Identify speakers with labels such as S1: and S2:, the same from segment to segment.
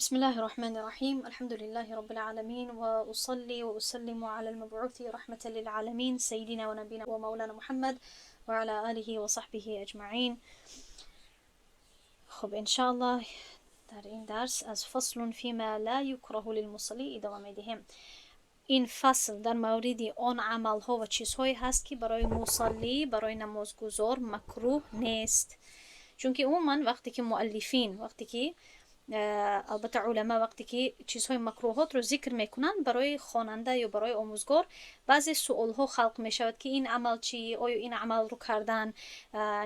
S1: بسم الله الرحمن الرحيم، الحمد لله رب العالمين، وأصلي وأسلم على المبعوث رحمة للعالمين، سيدنا ونبينا ومولانا محمد وعلى آله وصحبه أجمعين. خب، انشاءالله در این درس از فصل فيما لا يكره للمصلي ادامه میدهیم. این فصل در مورد آن عملها و چیزهایی هست که برای مصلی، برای نمازگزار مکروه نیست. چونکه عموما وقتی که مؤلفین، وقتی که албатта уламо вақте ки чизҳои макрӯҳотро зикр мекунанд, барои хонанда ё барои омӯзгор баъзе суолҳо халқ мешавад, ки ин амал чӣ, оё ин амалро кардан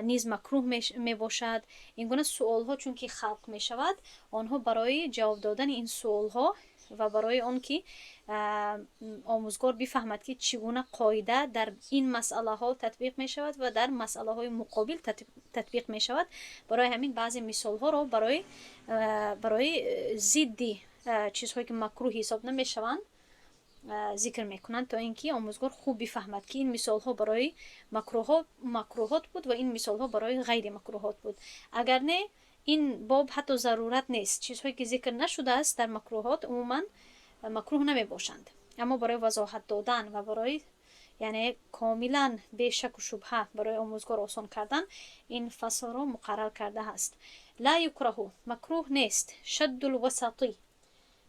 S1: низ макрӯҳ мебошад? Ин гуна суолҳо чунки халқ мешавад, онҳо барои ҷавоб додани ин суолҳо ва барои он ки омӯзгор бифаҳмад, ки чӣ гуна қоида дар ин масъалаҳо татбиқ мешавад ва дар масъалаҳои муқобил татбиқ мешавад, барои ҳамин баъзе мисолҳоро барои зидди чизҳое ки макрӯҳ ҳисоб намешаванд зикр мекунанд, то ин ки омӯзгор хуб бифаҳмад, ки ин мисолҳо барои макрӯҳот буд ва ин мисолҳо барои ғайри макрӯҳот буд. Агар не, ин боб ҳатто зарурат нест. Чизҳое ки зикр нашудааст дар макрӯҳот, умуман макрӯҳ намебошанд, аммо барои вазоҳат додан ва барои, яъне, комилан бешаку шубҳа барои омӯзгор осон кардан ин фаслро муқаррар кардааст. لا يكره, макрӯҳ нест, شد الوسط,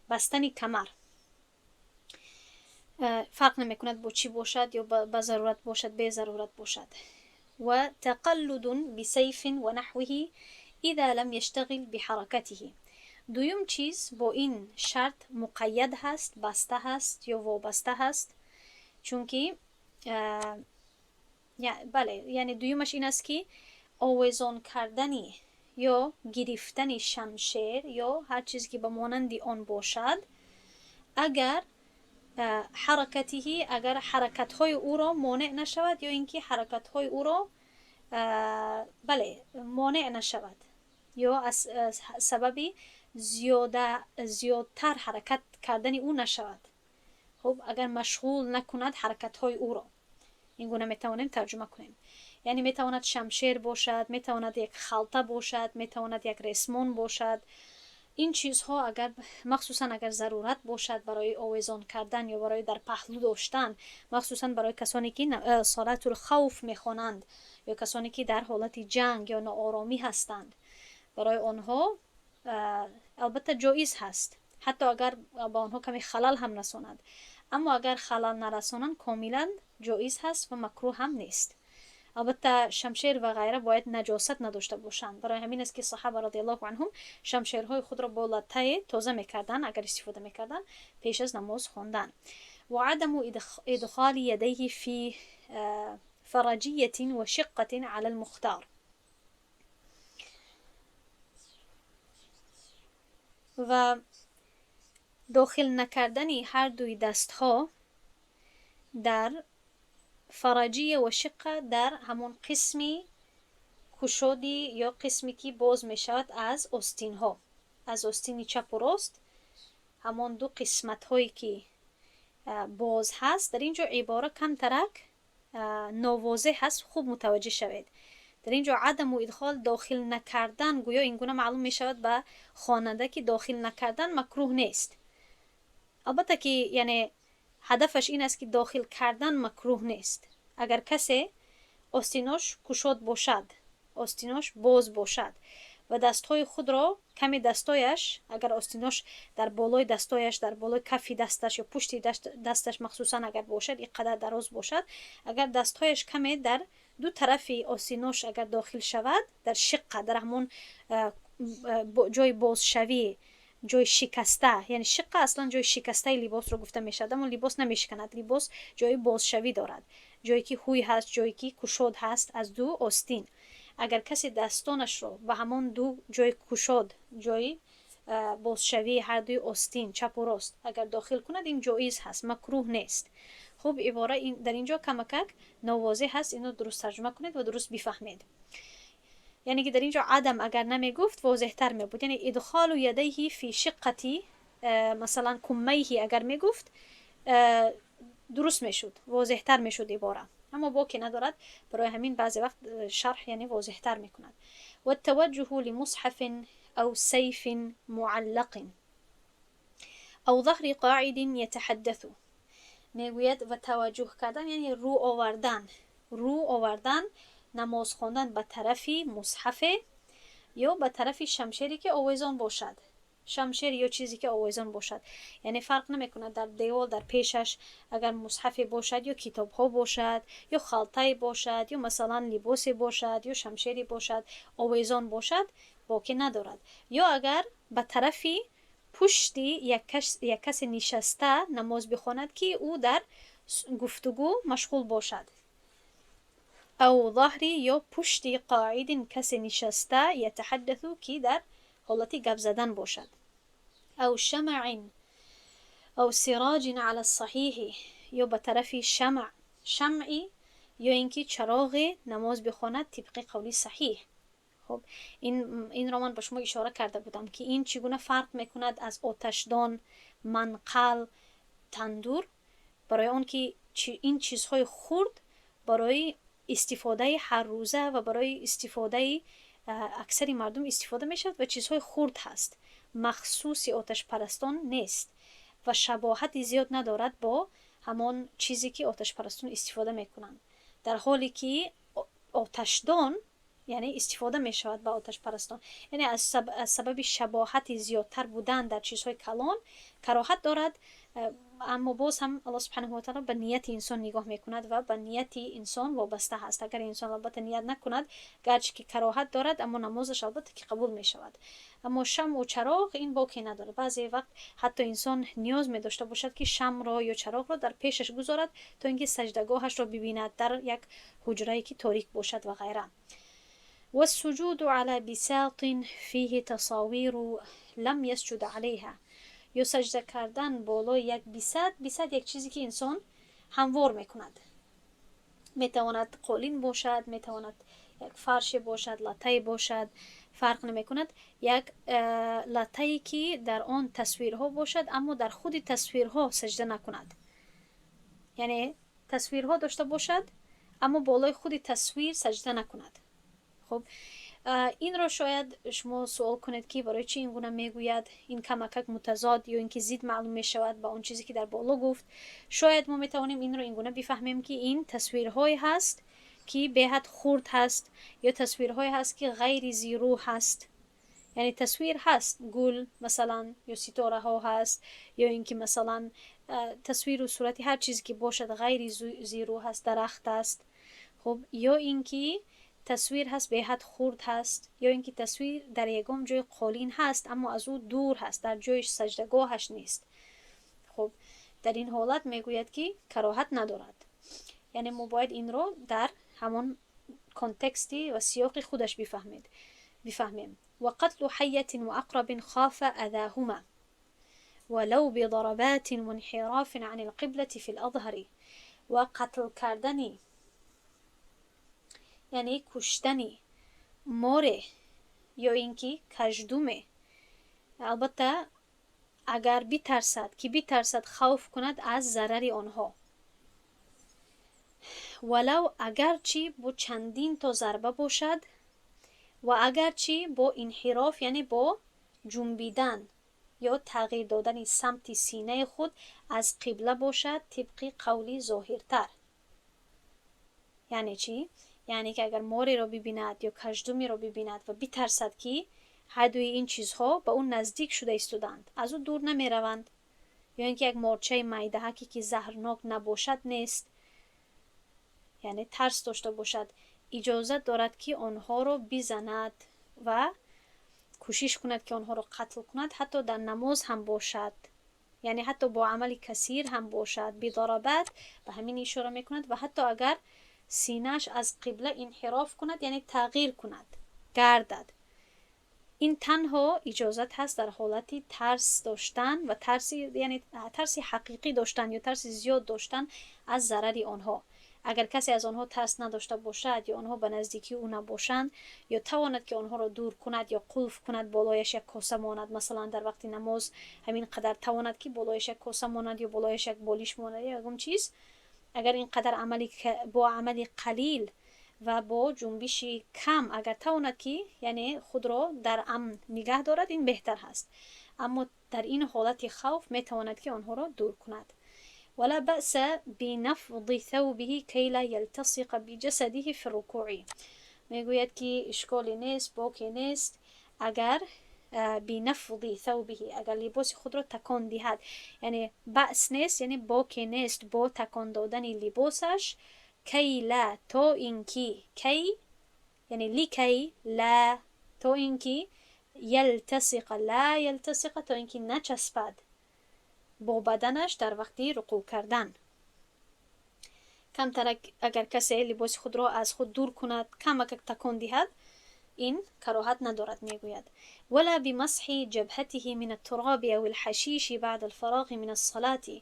S1: бастани камар, фарқ намекунад бо чӣ бошад, ё ба зарурат бошад, безарурат бошад, وتقلد بسيف ونحوه إذا لم يشتغل بحركته. дуюм чиз бо ин шарт муқайяд ҳаст, баста ҳаст ё вобаста ҳаст, чунки бале, яъне дуюмаш ин аст, ки овезон кардани ё гирифтани шамшер ё ҳар чизе ки ба монанди он бошад, агар حركته, агар ҳаракатҳои ӯро монеъ нашавад ё ин ки ҳаракатҳои ӯро, бале, монеъ нашавад ё аз сабаби зиёдтар ҳаракат кардани ӯ нашавад. Хуб, агар машғул накунад ҳаракатҳои ӯро, ин гуна метавонем тарҷума кунем. Яъне метавонад шамшер бошад, метавонад як халта бошад, метавонад як ресмон бошад. Ин чизҳо агар, махсусан агар зарурат бошад барои овезон кардан ё барои дар паҳлӯ доштан, махсусан барои касоне ки صلاة الخوف мехонанд ё касоне ки дар ҳолати ҷанг ё нооромӣ ҳастанд, барои онҳо албатта ҷоиз ҳаст, ҳатто агар ба онҳо каме халал ҳам расонад. Аммо агар халал нарасонанд, комилан ҷоиз ҳаст ва макрӯҳ ҳам нест. Албатта, шамшер ва ғайра бояд наҷосат надошта бошанд. Барои ҳамин аст, ки саҳаба رضي الله عنهم шамшерҳои худро бо латтае тоза мекарданд, агар истифода мекарданд, пеш аз намоз хондан. وعدم إدخال يديه في فرجية وشقة على المختار. و дохил накардани ҳар дуи дастҳо дар فرجية و شقة, дар ҳамон қисми кушодӣ ё қисме ки боз мешавад аз остинҳо, аз остини чапу рост, ҳамон ду қисматҳое ки боз ҳаст. Дар ин ҷо ибора камтарак новозеҳ ҳаст, хуб мутаваҷҷеҳ шавед. Дар ин ҷо عدم إدخال, дохил накардан, гӯё ин гуна маълум мешавад ба хонанда, ки дохил накардан макрӯҳ нест. Албатта ки, яъне, ҳадафаш ин аст, ки дохил кардан макрӯҳ нест. Агар касе остинош кушод бошад, остинош боз бошад ва дастҳои худро каме дастояш, агар остинош дар болои дастояш, дар болои кафи дасташ ё пушти дасташ махсусан агар бошад, ин қадар дароз бошад, агар дастҳояш каме дар ду тарафи остинош агар дохил шавад, дар شقة, дар ҳамон ҷои бозшавӣ, ҷои шикаста, яъне شقة аслан ҷои шикастаи либосро гуфта мешавад, аммо либос намешиканад, либос ҷои бозшавӣ дорад, ҷое ки ҳуй ҳаст, ҷое ки кушод ҳаст аз ду остин. Агар касе дастонашро ба ҳамон ду ҷои кушод, ҷои бозшавии ҳардуи остин, чапу рост, агар дохил кунад, ин ҷоиз ҳаст, макрӯҳ нест. Хуб, ибора дар ин ҷо камакак новозеҳ ҳаст, инро дуруст тарҷума кунед ва дуруст бифаҳмед. Яъне ки дар ин ҷо عدم агар намегуфт, возеҳтар мебуд. Яъне إدخال يديه في شقة масалан كميه агар мегуфт, дуруст мешуд, возеҳтар мешуд ибора, аммо боке надорад. Барои ҳамин баъзе вақт шарҳ, яъне, возеҳтар мекунад. والتوجه لمصحف أو سيف معلق. أو ظهر قاعد يتحدث. Мегӯяд, ва таваҷҷӯҳ кардан, яъне рӯ овардан, рӯ овардан, намоз хондан ба тарафи мусҳафе ё ба тарафи шамшере, ки овезон бошад, шамшер ё чизе, ки овезон бошад. Яъне фарқ намекунад, дар девол, дар пешаш агар мусҳафе бошад ё китобҳо бошад ё халтае бошад ё, масалан, либосе бошад ё шамшере бошад, овезон бошад, боке надорад. Ё агар ба тарафи пушти як касе нишаста намоз бихонад, ки ӯ дар гуфтугӯ машғул бошад. أو ظهر ё пушти قاعد касе нишаста، يتحدث ки дар ҳолати гап задан бошад. أو شمع أو سراج على الصحيح ё ба тарафи шамъ, шамъи ё ин ки чароғе намоз бихонад, тибқи қавли саҳиҳ. Хуб, инро ман ба шумо ишора карда будам, ки ин чӣ гуна фарқ мекунад аз оташдон, манқал, тандур. Барои он ки ин чизҳои хурд барои истифодаи ҳаррӯза ва барои истифодаи аксари мардум истифода мешавад ва чизҳои хурд ҳаст, махсуси оташпарастон нест ва шабоҳати зиёд надорад бо ҳамон чизе, ки оташпарастон истифода мекунанд. Дар ҳоле ки оташдон, яъне, истифода мешавад ба оташпарастон, яъне аз сабаби шабоҳати зиёдтар будан дар чизҳои калон кароҳат дорад. Аммо боз ҳам Аллоҳ سبحانه وتعالى ба нияти инсон нигоҳ мекунад ва ба нияти инсон вобаста ҳаст. Агар инсон, албатта, ният накунад, гарчи ки кароҳат дорад, аммо намозаш, албатта, ки қабул мешавад. Аммо шамъу чароғ, ин боке надорад. Баъзе вақт ҳатто инсон ниёз медошта бошад, ки шамъро ё чароғро дар пешаш гузорад, то ин ки саҷдагоҳашро бибинад дар як ҳуҷрае, ки торик бошад ва ғайра. والسجود على بساط فيه تصاوير لم يسجد عليها ё саҷда кардан болои як бисат. Бисат як чизе, ки инсон ҳамвор мекунад, метавонад қолин бошад, метавонад як фарше бошад, латтае бошад, фарқ намекунад. Як латтае, ки дар он тасвирҳо бошад, аммо дар худи тасвирҳо саҷда накунад. Яъне тасвирҳо дошта бошад, аммо болои худи тасвир саҷда накунад. Хуб, инро шояд шумо суол кунед, ки барои чӣ ин гуна мегӯяд, ин камакак мутазод ё ин ки зид маълум мешавад ба он чизе, ки дар боло гуфт. Шояд мо метавонем инро ин гуна бифаҳмем, ки ин тасвирҳое ҳаст, ки беҳад хурд ҳаст, ё тасвирҳое ҳаст, ки ғайри зирӯҳ ҳаст. Яъне тасвир ҳаст, гул, масалан, ё ситораҳо ҳаст, ё ин ки, масалан, тасвиру сурати ҳар чизе ки бошад, ғайри зирӯҳ ҳаст, дарахт аст. Хуб, ё ин ки тасвир ҳаст, беҳад хурд ҳаст, ё ин ки тасвир дар ягон ҷои қолин ҳаст, аммо аз ӯ дур ҳаст, дар ҷои саҷдагоҳаш нест. Хуб, дар ин ҳолат мегӯяд, ки кароҳат надорад. Яъне мо бояд инро дар ҳамон контексти ва сиёқи худаш бифаҳмем. وقتل حية وعقرب خاف أذاهما ولو بضربات وانحراف عن القبلة في الأظهر. Ва қатл кардани, яъне куштани море ё ин ки каждуме, албатта, агар битарсад, ки битарсад, хавф кунад аз зарари онҳо, валав агарчи бо чандин то зарба бошад ва агарчи бо инҳироф, яъне бо ҷунбидан ё тағйир додани самти синаи худ аз қибла бошад, тибқи қавли зоҳиртар. Яъне чӣ? Яъне ки агар мореро бибинад ё каждумеро бибинад ва битарсад, ки ҳардуи ин чизҳо ба ӯ наздик шуда истодаанд, аз ӯ дур намераванд, ё ин ки як морчаи майдаҳаке, ки заҳрнок набошад, нест, яъне тарс дошта бошад, иҷозат дорад, ки онҳоро бизанад ва кӯшиш кунад, ки онҳоро қатл кунад, ҳатто дар намоз ҳам бошад, яъне ҳатто бо амали касир ҳам бошад. بضربات ба ҳамин ишора мекунад. Ва ҳатто агар синааш аз қибла инҳироф кунад, яъне тағйир кунад, гардад. Ин танҳо иҷозат ҳаст дар ҳолати тарс доштан ва тарси, яъне тарси ҳақиқӣ доштан ё тарси зиёд доштан аз зарари онҳо. Агар касе аз онҳо тарс надошта бошад ё онҳо ба наздикии ӯ набошанд, ё тавонад, ки онҳоро дур кунад, ё қулф кунад, болояш як коса монад, масалан, дар вақти намоз ҳамин қадар тавонад, ки болояш як коса монад ё болояш як болиш монад ё ягон чиз, агар ин қадар амали бо амали қалил و با جنبش کم اگر تواند که یعنی خود را در امن نگه دارد، این بهتر هست. اما در این حالت خوف میتواند که آنها را دور کند. ولا بأس بنفض ثوبه كي لا يلتصق بجسده في الركوع. میگوید که اشکالی نیست، باکی نیست اگر بنفض ثوبه، اگر لباس خود را تکان دهد. یعنی بأس نیست، یعنی باکی نیست با تکان دادن لباسش. كي لا، تا اینکه، كي یعنی لكي لا، تا اینکه يلتصق، لا يلتصق، تا اینکه نچسبد با بدنش در وقتی رکوع کردن. کمتر اگر کسی لباس خود را از خود دور کند، کمک تکان دهد، این کراهت ندارد. میگوید ولا بمسح جبهته من التراب او الحشيش بعد الفراغ من الصلاة.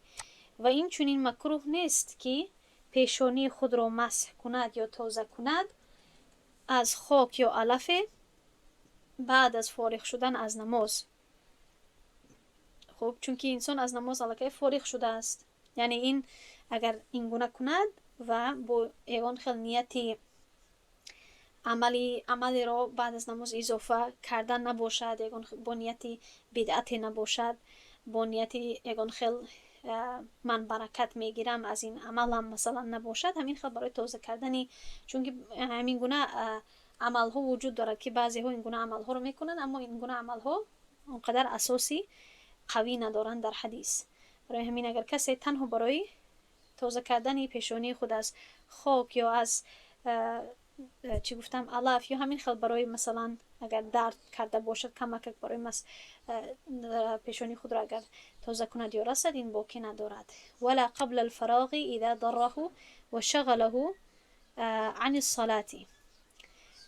S1: و این چنین مکروه نیست که پیشانی خود را مسح کند یا تازه کند از خاک یا علف بعد از فارغ شدن از نماز. خب، چون که انسان از نماز الکی فارغ شده است، یعنی این اگر این گونه کند و با یگان خیل نیتی عملی را بعد از نماز اضافه کردن نباشد، یگان با نیتی بدعتی نباشد، با نیتی یگان خیل من برکت میگیرم از این عملم مثلا نباشد، همین خیل برای تازه کردنی، چون که همین گونه عمل ها وجود دارد که بعضی ها این گونه عمل ها رو میکنن، اما این گونه عمل ها اونقدر اساسی قوی ندارند در حدیث. برای همین اگر کسی تنها برای تازه کردن پیشانی خود از خاک یا از چی گفتم، علف یا همین خیل برای مثلا اگر درد کرده باشد، کمک برای پیشانی خود را اگر تازه کند یا رسد، این باکی ندارد. ولا قبل الفراغ اذا ضره وشغله عن الصلاة.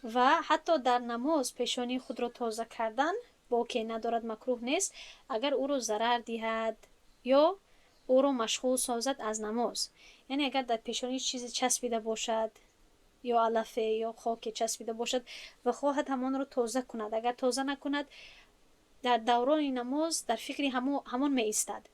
S1: و حتی در نماز پیشانی خود را تازه کردن باکی ندارد، مکروه نیست اگر او را ضرر دهد یا او را مشغول سازد از نماز. یعنی اگر در پیشانی چیزی چسبیده باشد یا علفه یا خاک چسبیده باشد و خواهد همان را تازه کند، اگر تازه نکند، در دوران نماز در فکر همان می ایستد.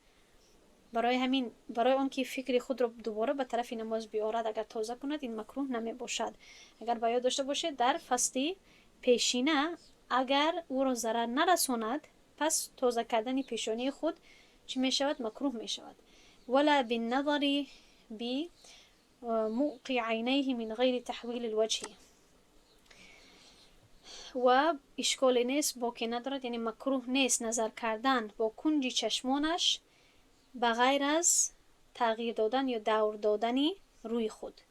S1: برای همین، برای آنکه فکر خود را دوباره به طرف نماز بیارد، اگر تازه کند، این مکروه نمی باشد. اگر باید داشته باشید، در فصل پیشینه اگر او را ضرر نرساند، پس تازه کردن پیشانی خود چی می شود؟ مکروه می شود. ولا بالنظر بموقع عینیه من غیر تحویل الوجه. و اشکال نیست، باکی ندارد، یعنی مکروه نیست نظر کردن با کنج چشمانش بغیر از تغییر دادن یا دور دادن روی خود.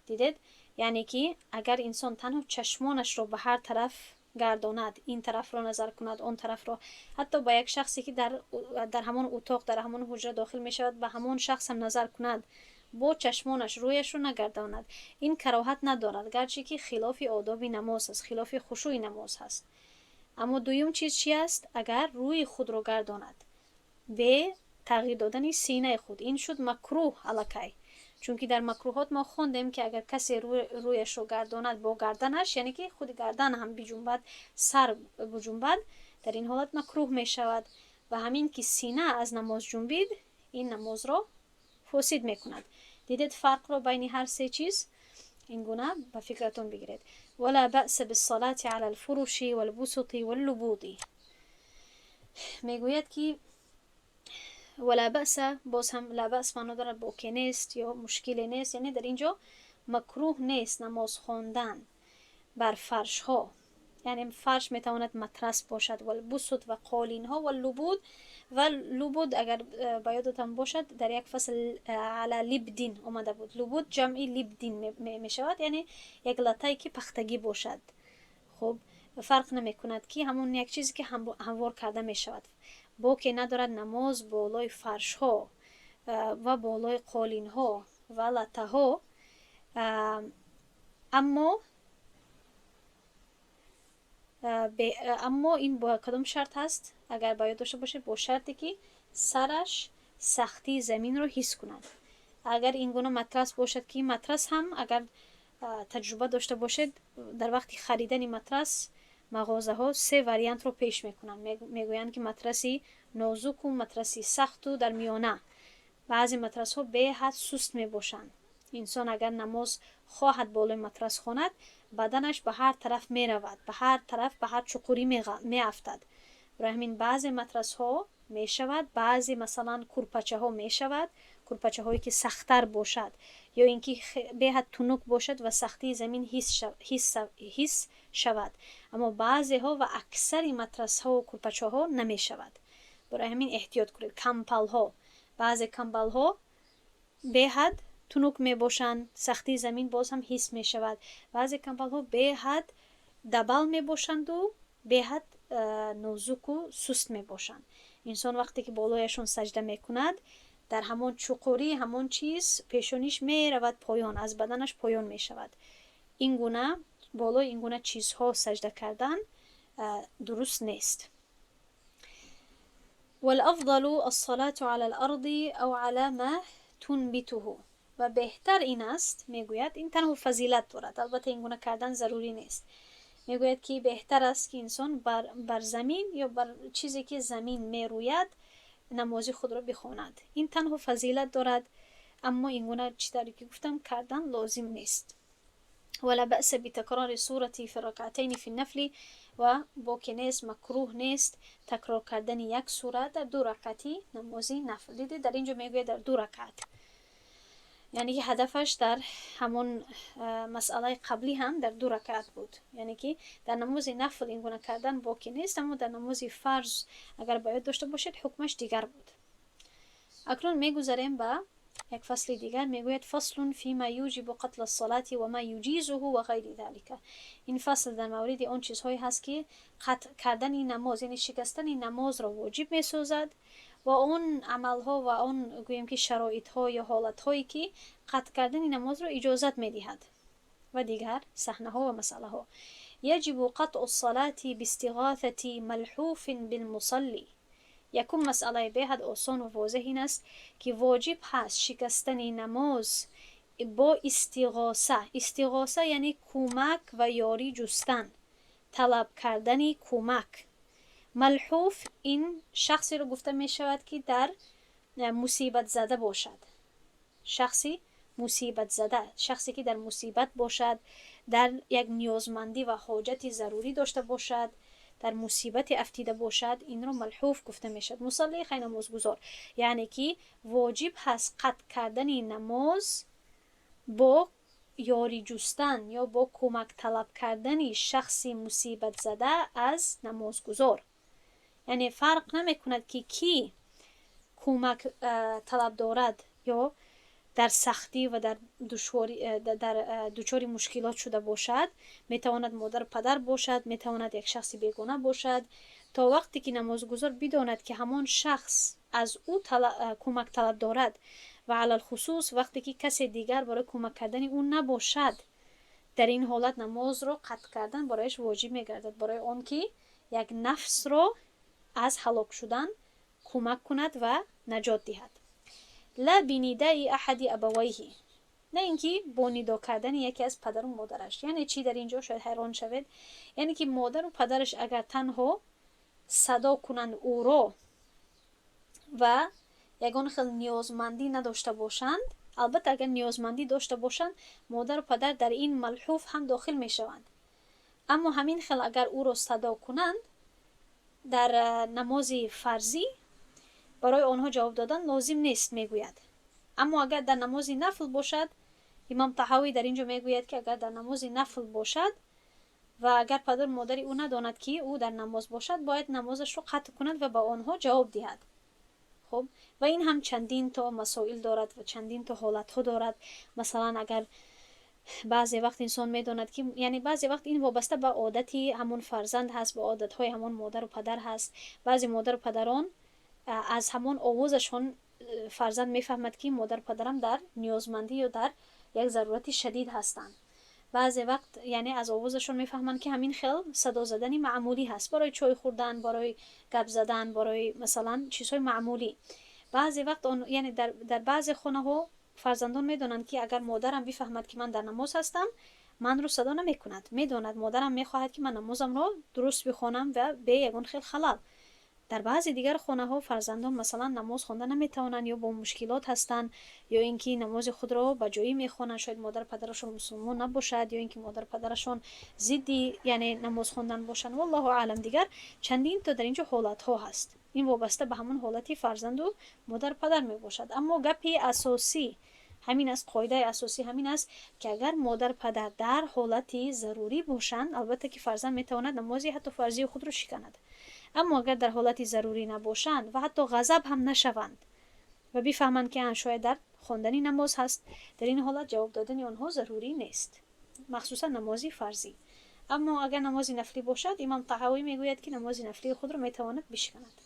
S1: دیدید؟ یعنی که اگر انسان تنها چشمانش را به هر طرف گرداند، این طرف را نظر کند، آن طرف را، حتی با یک شخصی که در همان اتاق، در همان حجره داخل می شود، به همان شخص هم نظر کند با چشمانش، رویش رو نگرداند، این کراهت ندارد، گرچه که خلاف آداب نماز است، خلاف خشوع نماز هست. اما دویم چیز چی است؟ اگر روی خود رو گرداند به تغییر دادن سینه خود، این شد مکروه الکی، چون در مکروهات ما خوندیم که اگر کسی رویش رو گرداند با گردنش، یعنی که خود گردن هم بجنبد، سر بجنبد، در این حالت مکروه می شود. و همین که سینه از نماز جنبید، این نماز را فاسد می کند. دیدید فرق رو بین هر سه چیز؟ این گونه به فکرتون بگیرید. ولا بأس بالصلاة على الفرش والبسط واللبود. میگوید که ولا بأس، باز هم لا بأس معنا دارد باکی نیست یا مشکل نیست، یعنی در اینجا مکروه نیست نماز خواندن بر فرش ها، یعنی فرش میتواند مترس باشد، والبسط و قالین ها، واللبود. و لبود اگر به یادتان باشد، در یک فصل على لبد آمده بود. لبود جمعی لبد می شود، یعنی یک لتایی که پختگی باشد. خب، فرق نمی کند که همون یک چیزی که هموار کرده می شود، باکی ندارد نماز بالای فرش ها و بالای قالین ها و لته ها. اما این با کدام شرط هست؟ اگر باید داشته باشه، با شرطی که سرش سختی زمین رو حس کند. اگر این گونه مترس باشد که مترس هم اگر تجربه داشته باشید، در وقتی خریدن مترس مغازه ها سه وریانت رو پیش میکنن. میگویند که مترسی نازک و مترسی سخت و در میانه. بعضی مترس ها به حد سست می باشند. انسان اگر نماز Хоҳад болои матрас хонад, баданаш ба ҳар тараф меравад, ба ҳар тараф, ба ҳар чуқурӣ меафтад. Барои ҳамин баъзе матрасҳо мешавад, баъзе, масалан, курпачаҳо мешавад, курпачаҳое ки сахттар бошад ё ин ки беҳад тунук бошад ва сахтии замин ҳис шавад. Аммо баъзеҳо ва аксари матрасҳову курпачаҳо намешавад. Барои ҳамин эҳтиёт кунед. Кампалҳо, баъзе камбалҳо беҳад тунук мебошанд, сахтии замин боз ҳам ҳис мешавад. Баъзе кампалҳо беҳад дабал мебошанду беҳад нозуку суст мебошанд. Инсон вақте ки болояшон саҷда мекунад, дар ҳамон чуқурӣ, ҳамон чиз, пешониш меравад поён, аз баданаш поён мешавад. Ин гуна болои ин гуна чизҳо саҷда кардан дуруст нест. والأفضل الصلاة على الأرض أو على ما تنبته. Ва беҳтар ин аст, мегӯяд, ин танҳо фазилат дорад, албатта ин гуна кардан зарурӣ нест. Мегӯяд, ки беҳтар аст, ки инсон бар замин ё бар чизе ки замин мерӯяд, намози худро бихонад. Ин танҳо фазилат дорад, аммо ин гуна, чӣ тавре ки гуфтам, кардан лозим нест. ولا بأس بتكرار السورة في الركعتين في النفل. Ва боке нест, макрӯҳ нест такрор кардани як сура дар ду ракъати намози нафл. Дидед, дар ин ҷо мегӯяд дар ду ракъат, яъне ки ҳадафаш дар ҳамон масъалаи қаблӣ ҳам дар ду ракъат буд. Яъне ки дар намози нафл ин гуна кардан боке нест, аммо дар намози фарз, агар ба ёд дошта бошед, ҳукмаш дигар буд. Акнун мегузарем ба як фасли дигар. Мегӯяд: فصل فيما يوجب قطع الصلاة وما يجيزه وغير ذلك. Ин фасл дар мавриди он чизҳое ҳаст, ки қатъ кардани намоз, яъне шикастани намозро воҷиб месозад, ва он амалҳо ва он, гӯем ки, шароитҳо ё ҳолатҳое ки қатъ кардани намозро иҷозат медиҳад, ва дигар саҳнаҳо ва масъалаҳо. يجب قطع الصلاة باستغاثة ملحوف بالمصلي. Якум масъалаи беҳад осон ва возеҳ ин аст, ки воҷиб ҳаст шикастани намоз бо истиғоса. Истиғоса яъне кӯмак ва ёрӣ ҷустан, талаб кардани кӯмак. Малҳуф ин шахсеро гуфта мешавад, ки дар мусибатзада бошад, шахси мусибатзада, шахсе ки дар мусибат бошад, дар як ниёзмандӣ ва ҳоҷати зарурӣ дошта бошад, дар мусибате афтида бошад, инро малҳуф гуфта мешавад. Мусалли хай намозгузор. Яъне ки воҷиб ҳаст қатъ кардани намоз бо ёрӣ ҷустан ё бо кӯмак талаб кардани шахси мусибатзада аз намозгузор. Яъне фарқ намекунад, ки кӣ кӯмак талаб дорад ё дар сахтӣ ва дар душворӣ, дар дучори мушкилот шуда бошад. Метавонад модару падар бошад, метавонад як шахси бегона бошад. То вақте ки намозгузор бидонад, ки ҳамон шахс аз ӯ кӯмак талаб дорад, ва алалхусус вақте ки касе дигар барои кӯмак кардани ӯ набошад, дар ин ҳолат намозро қатъ кардан барояш воҷиб мегардад, барои он ки як нафсро аз ҳалок шудан кӯмак кунад ва наҷот диҳад. لا بنداء أحد أبويه. На ин ки бо нидо кардани яке аз падару модараш. Яъне чӣ? Дар ин ҷо шояд ҳайрон шавед. Яъне ки модару падараш агар танҳо садо кунанд ӯро ва ягон хел ниёзмандӣ надошта бошанд. Албатта, агар ниёзмандӣ дошта бошанд, модару падар дар ин малҳуф ҳам дохил мешаванд. Аммо ҳамин хел агар ӯро садо кунанд дар намози фарзӣ, барои онҳо ҷавоб додан лозим нест, мегӯяд. Аммо агар дар намози нафл бошад, имом Таҳавӣ дар ин ҷо мегӯяд, ки агар дар намози нафл бошад ва агар падару модари ӯ надонад, ки ӯ дар намоз бошад, бояд намозашро қатъ кунад ва ба онҳо ҷавоб диҳад. Хуб, ва ин ҳам чандин то масоил дорад ва чандин то ҳолатҳо дорад. Масалан, агар баъзе вақт инсон медонад, ки, яъне баъзе вақт ин вобаста ба одати ҳамон фарзанд ҳаст, ба одатҳои ҳамон модару падар ҳаст. Баъзе модару падарон аз ҳамон овозашон фарзанд мефаҳмад, ки модару падарам дар ниёзмандӣ ё дар як зарурати шадид ҳастанд. Баъзе вақт, яъне, аз овозашон мефаҳманд, ки ҳамин хел садо задани маъмулӣ ҳаст, барои чой хӯрдан, барои гап задан, барои, масалан, чизҳои маъмулӣ. Баъзе вақт он, яъне дар баъзе хонаҳо фарзандон медонанд, ки агар модарам бифаҳмад, ки ман дар намоз ҳастам, манро садо намекунад. Медонад, модарам мехоҳад, ки ман намозамро дуруст бихонам ва бе ягон хел халал. Дар Дар баъзе дигар хонаҳо фарзандон, масалан, намоз хонда наметавонанд ё бо мушкилот ҳастанд, ё ин ки намози худро ба ҷоӣ мехонанд. Шояд модар падарашон мусулмон набошад, ё ин ки модар падарашон зидди, яъне, намоз хондан бошанд. Валлоҳу аълам. Дигар чандин то дар инҷо ҳолатҳо ҳаст. Ин вобаста ба ҳамон ҳолати фарзанду модар падар мебошад. Аммо гапи асосӣ ҳамин аст, қоидаи асосӣ ҳамин аст, ки агар модар падар дар ҳолати зарурӣ бошанд, албатта ки фарзанд метавонад намози ҳатто фарзии худро шиканад. Аммо агар дар ҳолати зарурӣ набошанд ва ҳатто ғазаб ҳам нашаванд ва бифаҳманд, ки ан шояд дар хондани намоз ҳаст, дар ин ҳолат ҷавоб додани онҳо зарурӣ нест, махсусан намози фарзӣ. Аммо агар намози нафлӣ бошад, имом Таҳавӣ мегӯяд, ки намози нафлии худро метавонад бишиканад.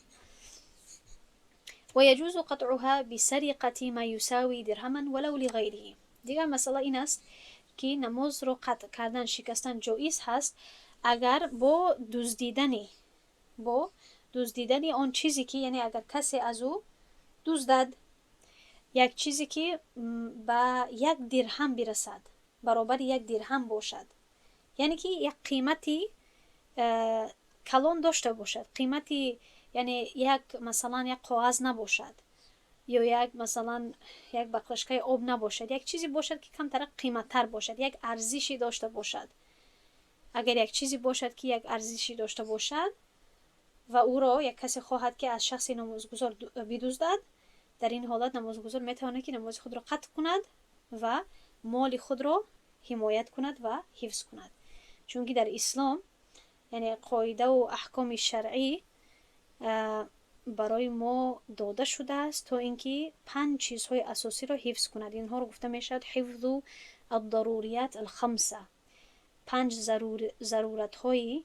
S1: ويجوز قطعها بسرقة ما يساوي درهما ولو لغيره. Дигар масъала ин аст, ки намозро қатъ кардан, шикастан ҷоиз ҳаст, агар бо дуздидани он чизе ки, яъне, агар касе аз ӯ дуздад як чизе, ки ба 1 дирҳам бирасад, баробари 1 дирҳам бошад, яъне ки як қимати калон дошта бошад, қимати, яъне, як, масалан, як коғаз набошад ё як, масалан, як баклажкаи об набошад, як чизе бошад, ки камтарак қиматтар бошад, як арзише дошта бошад. Агар як чизе бошад, ки як арзише дошта бошад, ва ӯро як касе хоҳад, ки аз шахси намозгузор бидуздад, дар ин ҳолат намозгузор метавонад, ки намози худро қатъ кунад ва моли худро ҳимоят кунад ва ҳифз кунад. Чунки дар ислом, яъне, қоидаву аҳкоми шаръӣ барои мо дода шудааст, то ин ки панҷ чизҳои асосиро ҳифз кунад. Инҳоро гуфта мешавад حفظ الضروريات الخمسة. Панҷ заруратҳои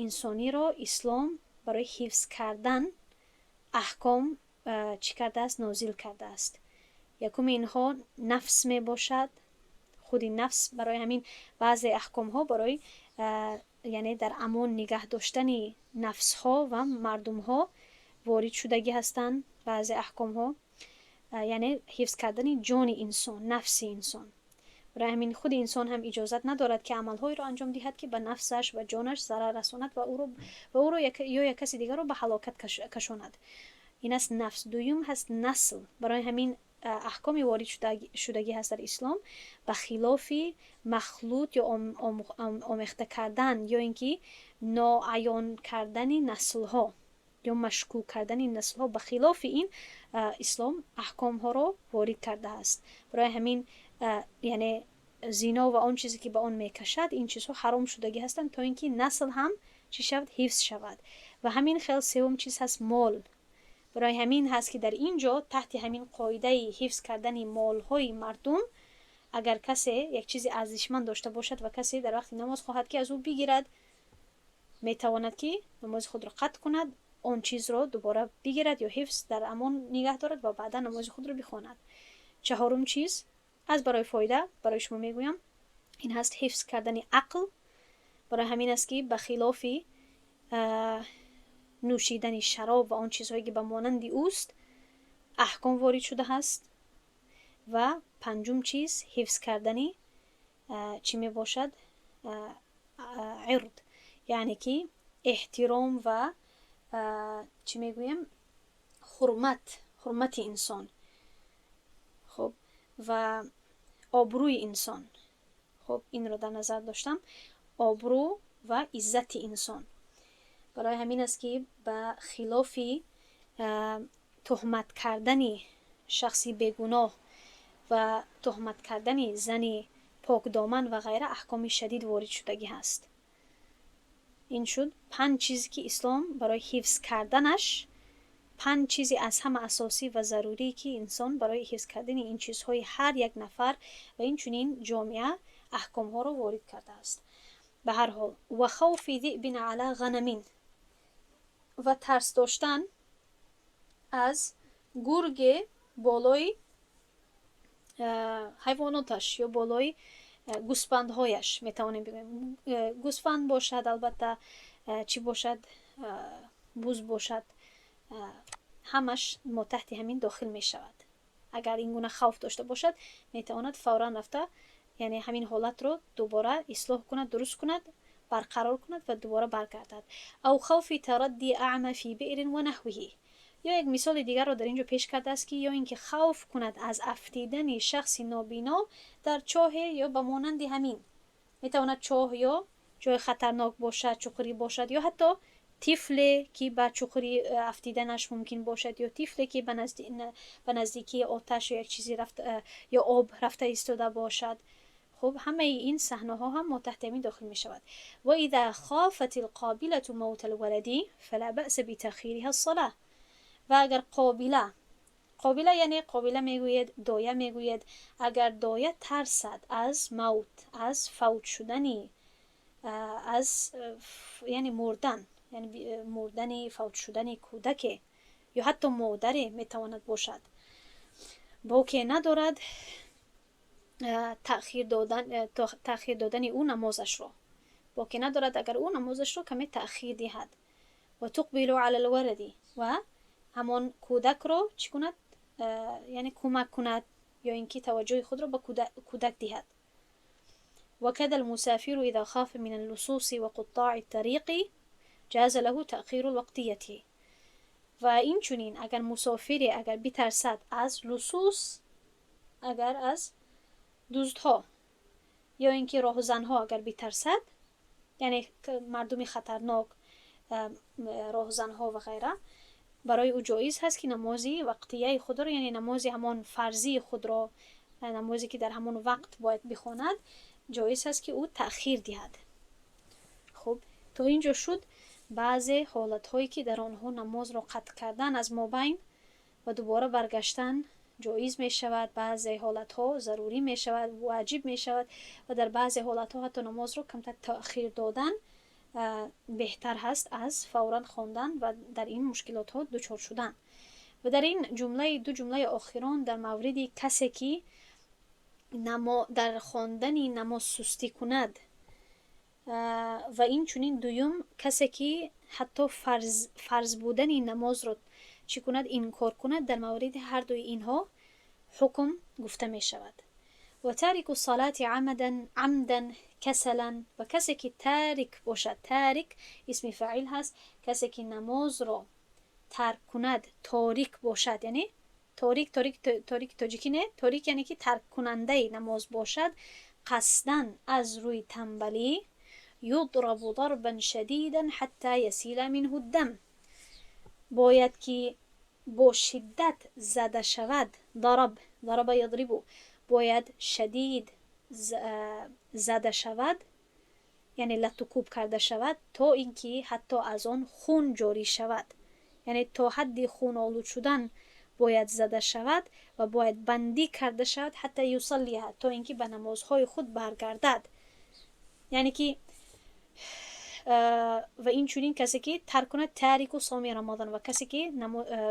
S1: инсониро ислом барои ҳифз кардан аҳком чӣ кардааст? Нозил кардааст. Якуми инҳо нафс мебошад, худи нафс. Барои ҳамин баъзе аҳкомҳо барои, яъне, дар амон нигаҳ доштани нафсҳо ва мардумҳо ворид шудагӣ ҳастанд. Баъзе аҳкомҳо, яъне, ҳифз кардани ҷони инсон, нафси инсон. Барои ҳамин худи инсон ҳам иҷозат надорад, ки амалҳоеро анҷом диҳад, ки ба нафсаш ва ҷонаш зарар расонад ва ӯро ё як каси дигарро ба ҳалокат кашонад. Ин аст нафс. Дуюм ҳаст насл. Барои ҳамин аҳкоми ворид шудагӣ ҳаст дар ислом ба хилофи махлут ё омехта кардан, ё ин ки ноаён кардани наслҳо ё машкук кардани наслҳо. Ба хилофи ин ислом аҳкомҳоро ворид кардааст. Барои ҳамин, яъне, зино ва он чизе, ки ба он мекашад, ин чизҳо ҳаром шудагӣ ҳастанд, то ин ки насл ҳам чӣ шавад? Ҳифз шавад. Ва ҳамин хел севум чиз ҳаст мол. Барои ҳамин ҳаст, ки дар ин ҷо таҳти ҳамин қоидаи ҳифз кардани молҳои мардум, агар касе як чизи арзишманд дошта бошад ва касе дар вақти намоз хоҳад, ки аз ӯ бигирад, метавонад, ки намози худро қатъ кунад, он чизро дубора бигирад ё ҳифз, дар амон нигаҳ дорад ва баъдан намози худро бихонад. Чаҳорум чиз, аз барои фоида барои шумо мегӯям, ин ҳаст ҳифз кардани ақл. Барои ҳамин аст, ки ба хилофи нӯшидани шароб ва он чизҳое, ки ба монанди ӯст, аҳком ворид шудааст. Ва панҷум чиз ҳифз кардани чӣ мебошад? عرض, яъне ки эҳтиром ва, чӣ мегӯем, ҳурмат, ҳурмати инсон, хуб, ва обрӯи инсон. Хуб, инро дар назар доштам, обрӯ ва иззати инсон. Барои ҳамин аст, ки ба хилофи туҳмат кардани шахси бегуноҳ ва туҳмат кардани зани покдоман ва ғайра аҳкоми шадид ворид шудагӣ ҳаст. Ин шуд панҷ чизе, ки ислом барои ҳифз карданаш, панҷ чизи аз ҳама асосӣ ва зарурӣ, ки инсон барои ҳифз кардани ин чизҳои ҳар як нафар ва инчунин ҷомеа аҳкомҳоро ворид кардааст. Ба ҳар ҳол, وخوف ذئب على غنم, ва тарс доштан аз гурге болои ҳайвоноташ ё болои гӯсфандҳояш метавонем бигӯем. Гӯсфанд бошад, албатта, чӣ бошад, буз бошад, ҳамаш мо таҳти ҳамин дохил мешавад. Агар ин гуна хавф дошта бошад, метавонад фавран рафта, яъне, ҳамин ҳолатро дубора ислоҳ кунад, дуруст кунад. برقرار کند و دوباره برگردد. أو خوف تردي أعمى في بئر ونحوه. یا یک مثال دیگر را در اینجا پیش کرده است که یا اینکه خوف کند از افتیدن شخص نابینا در چاه یا به مانند همین، میتواند چاه یا جای خطرناک باشد، چقری باشد، یا حتی طفله که به چقری افتیدنش ممکن باشد، یا طفله که به نزدیکی آتش یا یک چیزی رفت یا آب رفته ایستاده باشد. خب، همه این صحنه ها هم تحت همین داخل می شود. وإذا خافت القابلة موت الولد فلا بأس بتأخيرها الصلاة. و اگر قابله، قابله یعنی قابله میگوید، دایه میگوید، اگر دایه ترسد از موت، از فوت شدنی، از یعنی مردن، یعنی مردن، فوت شدن کودک یا حتی مادر میتواند باشد، باکی ندارد تأخیر دادن او نمازش را، باکی ندارد اگر او نمازش را کمی تأخیر دهد. وتقبل على الولد، و همان کودک را چی کند؟ یعنی کمک کند یا اینکه توجه خود را به کودک دهد. وكذا المسافر إذا خاف من اللصوص وقطاع الطريق جاز له تأخير الوقتية. و این چونین اگر مسافری اگر بترسد از لصوص، اگر از دزدها یا اینکه راهزنها اگر بترسد، یعنی مردمی خطرناک، راهزنها و غیره، برای او جایز هست که نمازی وقتیه خود را، یعنی نمازی همان فرضی خود را، نمازی که در همان وقت باید بخواند، جایز هست که او تأخیر دهد. خب، تا اینجا شد بعضی حالت هایی که در آنها نماز را قطع کردن از مابین و دوباره برگشتن جایز می شود، بعضی حالت ها ضروری می شود، واجب می شود و در بعضی حالت ها حتی نماز را کمتر تأخیر دادن بهتر هست از فورا خواندن و در این مشکلات ها دچار شدن. و در این جمله، دو جمله آخران در مورد کسی که در خواندن نماز سستی کند و این چنین دویم کسی که حتی فرض بودن نماز را چی کند؟ انکار کند، در مورد هر دوی اینها حکم گفته می شود. وتارك الصلاة عمدا عمدا كسلا. و کسی که تارک باشد، تارک اسم فاعل هست، کسی که نماز را ترک کند، تارک باشد، یعنی تاریک، تاریک، تاریک تاجیکی نه، تاریک یعنی که ترک کننده نماز باشد قصدا از روی تنبلی، يضرب ضربا شديدا حتى يسيل منه الدم. باید که با شدت زده شود. ضرب، ضرب يضرب، باید شدید زده شود، یعنی لت و کوب کرده شود تا اینکه حتی از آن خون جاری شود، یعنی تا حد خون آلود شدن باید زده شود و باید بندی کرده شود، حتى يصليها، تا اینکه به نمازهای خود برگردد. یعنی که و این چنین کسی که ترک کند، تارك صوم رمضان، و کسی که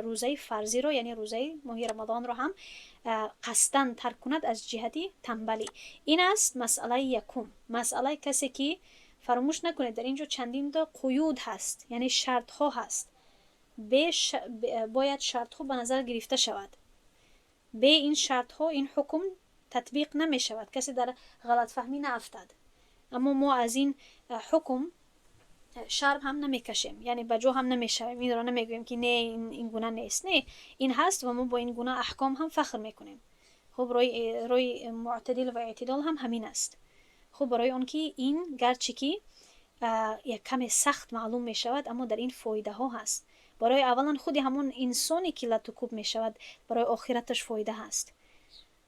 S1: روزه فرضی رو، یعنی روزه ماه رمضان رو هم قصدا ترک کند از جهتی تنبلی. این است مسئله یکم، مسئله کسی که، فراموش نکنید، در اینجا چندین تا قیود هست، یعنی شرط ها هست. باید شرط ها به نظر گرفته شود. به این شرط ها این حکم تطبیق نمی شود. کسی در غلط فهمی نیفتد. اما ما از این حکم شرم هم نمیکشیم، یعنی به جو هم نمیشویم، این را نمیگوییم که نه، این گونه نیست. نه، این هست و ما با این گونه احکام هم فخر میکنیم. خب، روی معتدل و اعتدال هم همین است. خب، برای آنکه این گرچه که یک کم سخت معلوم می شود، اما در این فایده ها هست. برای اولا خودی همون انسانی که لت و کوب می شود، برای آخرتش فایده هست.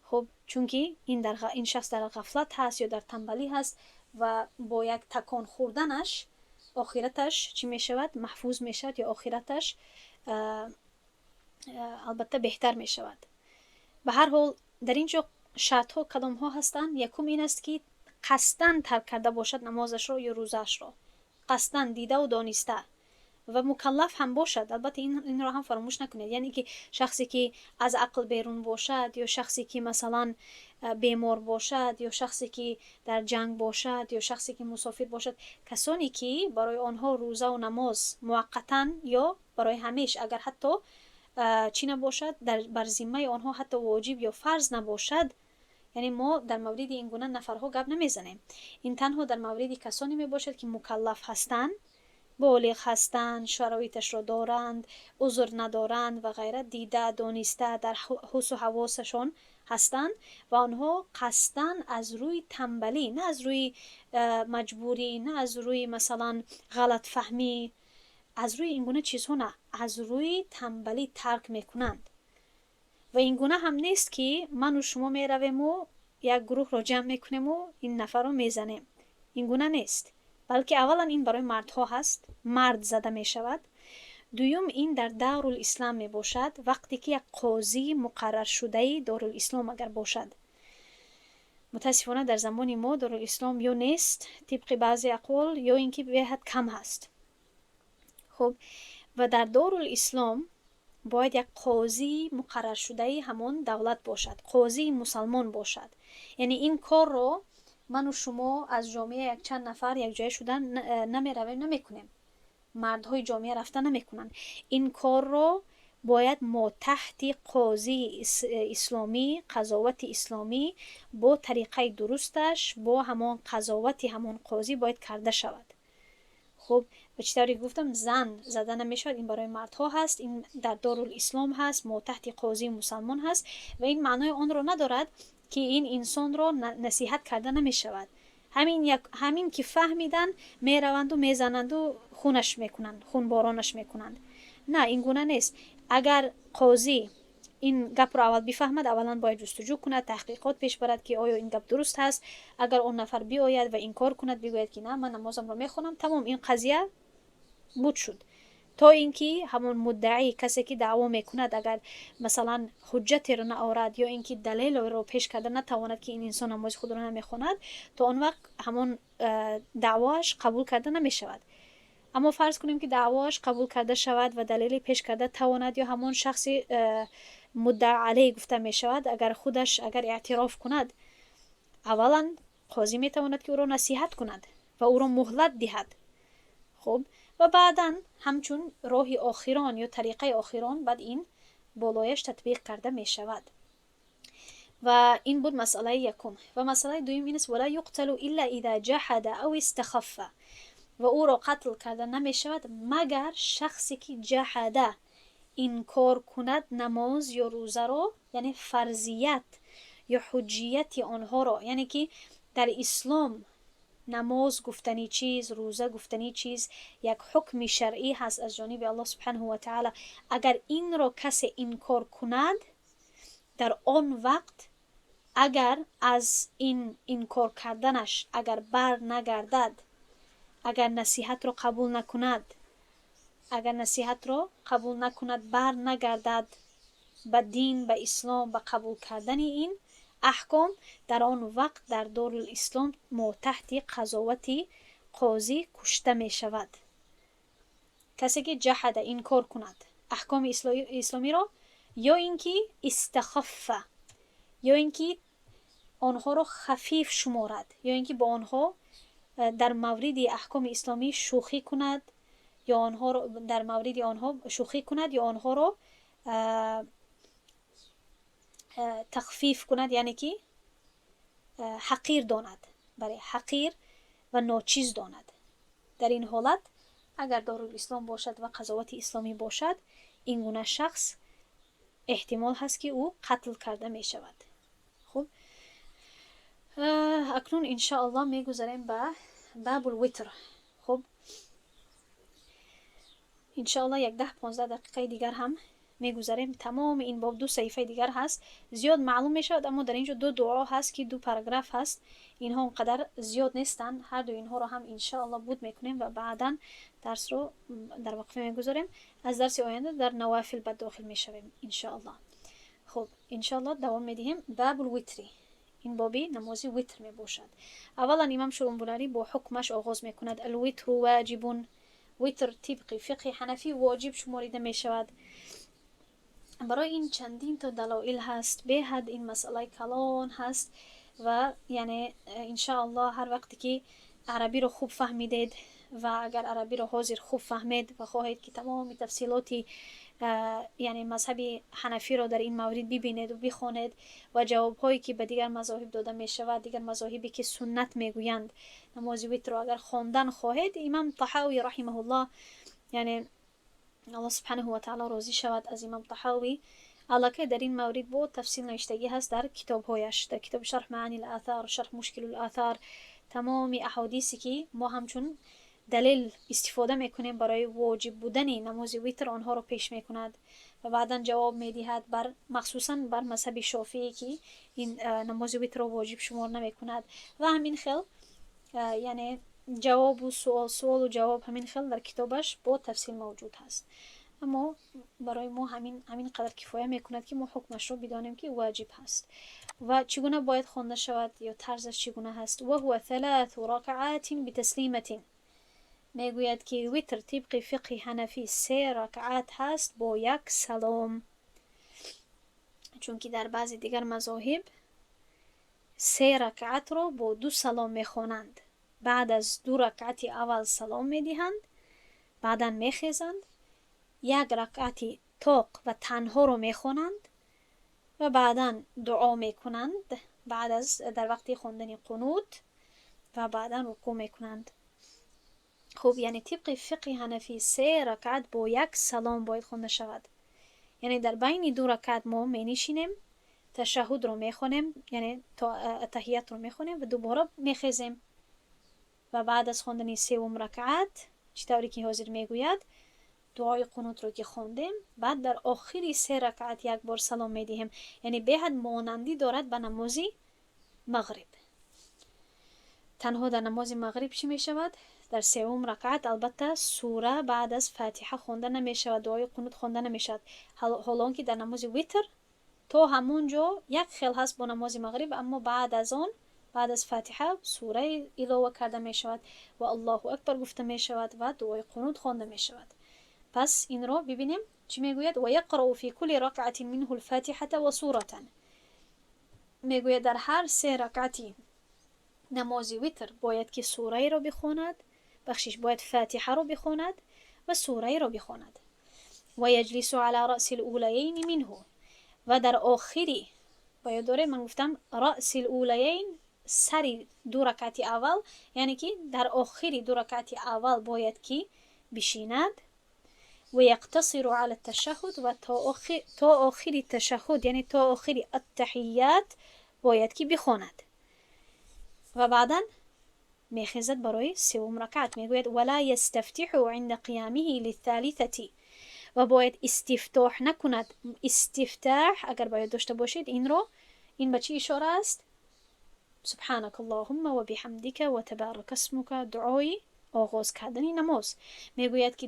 S1: خب، چونکی این شخص در غفلت هست یا در تنبلی هست و با یک تکان خوردنش آخرتش چی می شود؟ محفوظ می شود یا آخرتش البته بهتر می شود. به هر حال، در اینجا شرط ها کدام ها هستند؟ یکم این است که قصدا ترک کرده باشد نمازش را یا روزش را، قصدا، دیده و دانسته، و مکلف هم باشد. البته این را هم فراموش نکنید، یعنی که شخصی که از عقل بیرون باشد یا شخصی که مثلا بیمار باشد یا شخصی که در جنگ باشد یا شخصی که مسافر باشد، کسانی که برای آنها روزه و نماز موقتا یا برای همیش اگر حتی چی نباشد، در بر ذمه آنها حتی واجب یا فرض نباشد. Яъне мо дар мавриди ин гуна нафарҳо гап намезанем. Ин танҳо дар мавриди касоне мебошад, ки мукаллаф ҳастанд, болиғ ҳастанд, шароиташро доранд, узр надоранд ва ғайра, дида дониста дар ҳусу ҳавосашон ҳастанд ва онҳо қасдан аз рӯи тамбалӣ, на аз рӯи маҷбурӣ, на аз рӯи, масалан, ғалатфаҳмӣ, аз рӯи ин гуна чизҳо на, аз рӯи тамбалӣ тарк мекунанд. Ва ин гуна ҳам нест, ки ману шумо меравему як гурӯҳро ҷамъ мекунему ин нафарро мезанем. Ин гуна нест, балки аввалан ин барои мардҳо ҳаст, мард зада мешавад. Дуюм, ин дар Дорулислом мебошад, вақте ки як қозии муқарраршудаи Дорулислом агар бошад. Мутаассифона, дар замони мо Дорулислом ё нест тибқи баъзе ақвол, ё ин ки беҳад кам ҳаст. Хуб, ва дар Дорулислом бояд як қозии муқарраршудаи ҳамон давлат бошад, қозии мусалмон бошад. Яъне ин корро ману шумо аз ҷомеа якчанд нафар якҷоя шуда намеравем, намекунем. Мардҳои ҷомеа рафта намекунанд ин корро. Бояд мо таҳти қозии исломӣ, қазовати исломӣ, бо тариқаи дурусташ, бо ҳамон қазовати ҳамон қозӣ бояд карда шавад. Хуб, ва чӣ тавре гуфтам, зан зада намешавад. Ин барои мардҳо ҳаст, ин дар Дорулислом ҳаст, мо таҳти қозии мусалмон ҳаст. Ва ин маънои онро надорад, ки ин инсонро насиҳат карда намешавад. Ҳамин як ҳамин ки фаҳмидан, мераванду мезананду, хунаш мекунанд, хунборонаш мекунанд. На, ин гуна нест. Агар қозӣ ин гапро аввал бифаҳмад, аввалан бояд ҷустуҷӯ кунад, таҳқиқот пеш барад, ки оё ин гап дуруст ҳаст. Агар он нафар биояд ва инкор кунад, бигӯяд, ки на, ман намозамро мехонам, тамом, ин қазия буд шуд. То ин ки ҳамон муддаӣ, касе ки даъво мекунад, агар, масалан, ҳуҷҷатеро наорад ё ин ки далелро пеш карда натавонад, ки ин инсон намози худро намехонад, то он вақт ҳамон даъвоаш қабул карда намешавад. Аммо фарз кунем, ки даъвоаш қабул карда шавад ва далеле пеш карда тавонад, ё ҳамон шахси муддаъ алайҳ гуфта мешавад, агар худаш агар эътироф кунад, аввалан қозӣ метавонад, ки ӯро насиҳат кунад ва ӯро муҳлат диҳад. Хуб, ва баъдан ҳамчун роҳи охирон ё тариқаи охирон баъд ин болояш татбиқ карда мешавад. Ва ин буд масъалаи якум. Ва масъалаи дуюм ин аст: ولا يقتل إلا إذا جحد أو استخف. Ва ӯро қатл карда намешавад, магар шахсе ки جحد, инкор кунад намоз ё рӯзаро, яъне фарзият ё ҳуҷҷияти онҳоро, яъне ки дар ислом намоз гуфтани чиз, рӯза гуфтани чиз як ҳукми шаръӣ ҳаст аз ҷониби Аллоҳ سبحانه وتعالى. Агар инро касе инкор кунад, дар он вақт агар аз ин инкор карданаш агар бар нагардад, агар насиҳатро қабул накунад, агар насиҳатро қабул накунад, бар нагардад ба дин, ба ислом, ба қабул кардани ин аҳком, дар он вақт дар Дорулислом мо таҳти қазовати қозӣ кушта мешавад. Касе ки جحد, инкор кунад аҳкоми исломиро, ё ин ки استخف, ё ин ки онҳоро хафиф шуморад, ё ин ки бо онҳо дар мавриди аҳкоми исломӣ шӯхӣ кунад, ё онҳоро дар мавриди онҳо шӯхӣ кунад, ё онҳоро тахфиф кунад, яъне ки ҳақир донад, бале, ҳақир ва ночиз донад. Дар ин ҳолат, агар Дорулислом бошад ва қазовати исломӣ бошад, ин гуна шахс эҳтимол ҳаст, ки ӯ қатл карда мешавад. Хуб, акнун, иншоаллоҳ, мегузарем ба باب الوتر. Хуб, иншоаллоҳ, як 10-15 дақиқаи дигар ҳам мегузарем тамоми ин боб. Ду саҳифаи дигар ҳаст, зиёд маълум мешавад, аммо дар ин ҷо ду дуо ҳаст, ки ду параграф ҳаст, инҳо он қадар зиёд нестанд. Ҳар ду инҳоро ҳам, иншоаллоҳ, буд мекунем ва баъдан дарсро дар вақфа мегузорем. Аз дарси оянда дар نوافل баъд дохил мешавем, иншоаллоҳ. Хуб, иншоаллоҳ, давом медиҳем. باب الوتر. Ин боби намози витр мебошад. Аввалан имам Шурумбуларӣ бо ҳукмаш оғоз мекунад: الوتر واجب. Витр тибқи фиқҳи ҳанафӣ воҷиб шуморида мешавад. Барои ин чандин то далоил ҳаст, беҳад ин масъалаи калон ҳаст. Ва яъне, иншоаллоҳ, ҳар вақте ки арабиро хуб фаҳмидед ва агар арабиро ҳозир хуб фаҳмед ва хоҳед, ки тамоми тафсилоти یعنی مذهب حنفی را در این مورد ببینید و بخوانید و جوابهایی که به دیگر مذاهب داده می شود، دیگر مذاهبی که سنت میگویند نماز وتر را اگر خواندن خواهید، امام طحاوی رحمه الله، یعنی الله سبحانه و تعالی راضی شود از امام طحاوی، الکی در این مورد با تفصیل نوشتگی هست در کتابهایش، در کتاب شرح معانی الاثار، شرح مشکل الاثار، تمام احادیثی که ما همچون دلیل استفاده میکنیم برای واجب بودن نماز وتر، آنها را پیش میکند و بعدا جواب میدهد بر مخصوصا بر مذهب شافعی که این نماز وتر را واجب شمار نمیکند و همین خیل، یعنی جواب و سوال، سوال و جواب، همین خیل در کتابش با تفصیل موجود هست. اما برای ما همین قدر کفایه میکند که ما حکمش رو بدانیم که واجب هست و چگونه باید خوانده شود یا طرزش چگونه هست. و هو ثلاث ركعات بتسلیمة. میگوید که وتر طبق فقه حنفی سه رکعت هست با یک سلام، چون که در بعضی دیگر مذاهب سه رکعت را با دو سلام میخوانند. بعد از دو رکعت اول سلام میدهند، بعدا میخیزند، یک رکعت طاق و تنها رو میخوانند و بعدا دعا میکنند بعد از در وقتی خواندن قنوت و بعدا رکوع میکنند. خب، یعنی طبق فقه حنفی سه رکعت با یک سلام باید خوانده شود. یعنی در بین دو رکعت ما می نشینیم، تشهد رو میخوانیم، یعنی تا التحیات رو میخوانیم و دوباره میخیزیم و بعد از خواندن سوم رکعت، چطوری که حاضر میگوید، دعای قنوت رو که خواندیم، بعد در آخری سه رکعت یک بار سلام میدهیم. یعنی بیحد مانندی دارد به نمازی مغرب. تنها در نماز مغرب چی می شود؟ در سوم رکعت البته سوره بعد از فاتحه خوانده نمی شود، دعای قنوت خوانده نمی شود. حالان که در نماز وتر تا همونجا یک خیل هست با نماز مغرب، اما بعد از آن، بعد از فاتحه، سوره علاوه کرده می شود و الله اکبر گفته می شود و دعای قنوت خوانده می شود. پس این را ببینیم چی میگوید. و یقرأ فی کل رکعة منه الفاتحة و سورة. میگوید در هر سه رکعتی نماز وتر باید که سوره را بخواند، بخشش، باید فاتحه را بخواند و سوره را بخواند. و یجلس علی رأس الاولیین منه. و در آخری باید داره، من گفتم رأس الاولیین، سری دو رکعت اول، یعنی که در آخری دو رکعت اول باید که بشیند. و یقتصر علی التشهد. و تا آخری تشهد، یعنی تا آخری التحیات باید که بخواند و بعدا میخیزد برای سوم رکعت. میگوید ولا یستفتح عند قیامه للثالثة. و باید استفتاح نکند. استفتاح اگر باید داشته باشید این رو، این به چی اشاره است؟ سبحانك اللهم و بحمدك و تبارك اسمك، دعای آغاز کردن نماز. میگوید که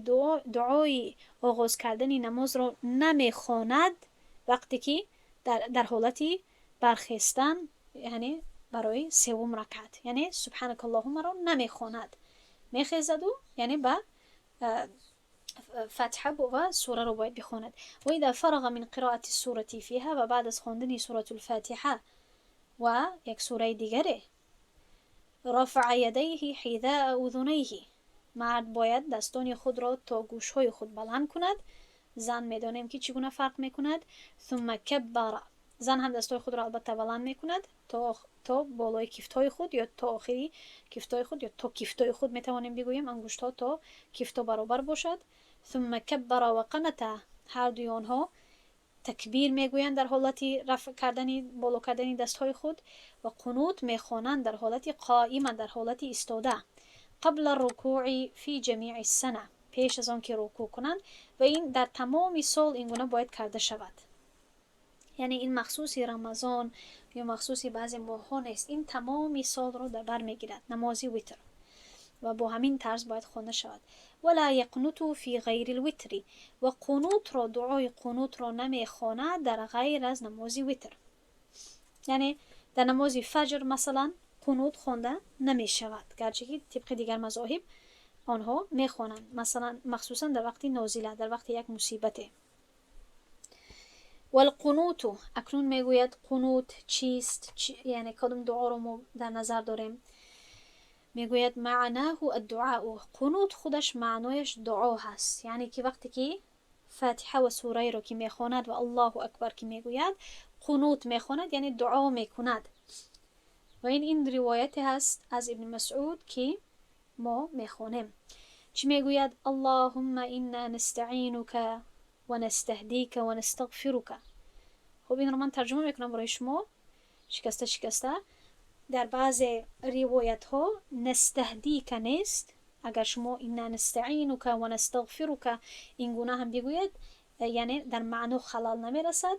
S1: دعای آغاز کردن نماز را نمیخواند وقتی که در حالت برخیستن، یعنی برای سوم رکعت، یعنی سبحانك اللهم را نمیخواند، میخیزد و یعنی به فاتحه و سوره رو باید بخواند. و اذا فرغ من قراءة السورة فيها. و بعد از خواندن سورة الفاتحه و یک سوره دیگره، رفع یدیه حذاء اذنیه. مرد باید دستان خود را تا گوشهای خود بلند کند. زن میدانیم که چگونه فرق میکند. ثم کبر. زن هم دستای خود را البته بلند میکند تا بالای کفتهای خود یا تا آخری کفتهای خود یا تا کفتهای خود میتوانیم بگوییم، انگشتها تا کفتا برابر باشد. ثم کبر و قنت. هر دوی آنها تکبیر میگویند در حالت رفع کردن، بالا کردن دستهای خود و قنوت میخوانند در حالت قائما، در حالت ایستاده، قبل الرکوع فی جمیع السنه، پیش از آن که رکوع کنند. و این در تمام سال این گونه باید کرده شود. یعنی این مخصوص رمضان یا مخصوص بعضی ماه‌ها نیست، این تمام سال رو در بر میگیرد نماز وتر و با همین طرز باید خوانده شود. ولا یقنت فی غیر الوتر. و قنوت را، دعای قنوت را نمیخواند در غیر از نماز وتر. یعنی در نماز فجر مثلا قنوت خوانده نمی شود، گرچه که طبق دیگر مذاهب آنها میخوانند، مثلا مخصوصا در وقت نازله، در وقت یک مصیبت. والقنوت. اکنون میگوید قنوت چیست، یعنی کدام دعا رو ما در نظر داریم. میگوید معناه الدعاء. قنوت خودش معنایش دعا هست، یعنی که وقتی که фатиҳа ва сураеро ки мехонад ва Аллоҳу акбар ки мегӯяд, қунут мехонад, яъне дуо мекунад. Ва ин ривояте ҳаст аз Ибни Масъуд, ки мо мехонем. Чӣ мегӯяд? اللهم إنا نستعينك ونستهديك ونستغفرك. Хуб, инро ман тарҷума мекунам барои шумо шикаста шикаста. Дар баъзе ривоятҳо نستهديك нест. Агар шумо إنا نستعينك ونستغفرك ин гуна ҳам бигӯед, яъне дар маъно халал намерасад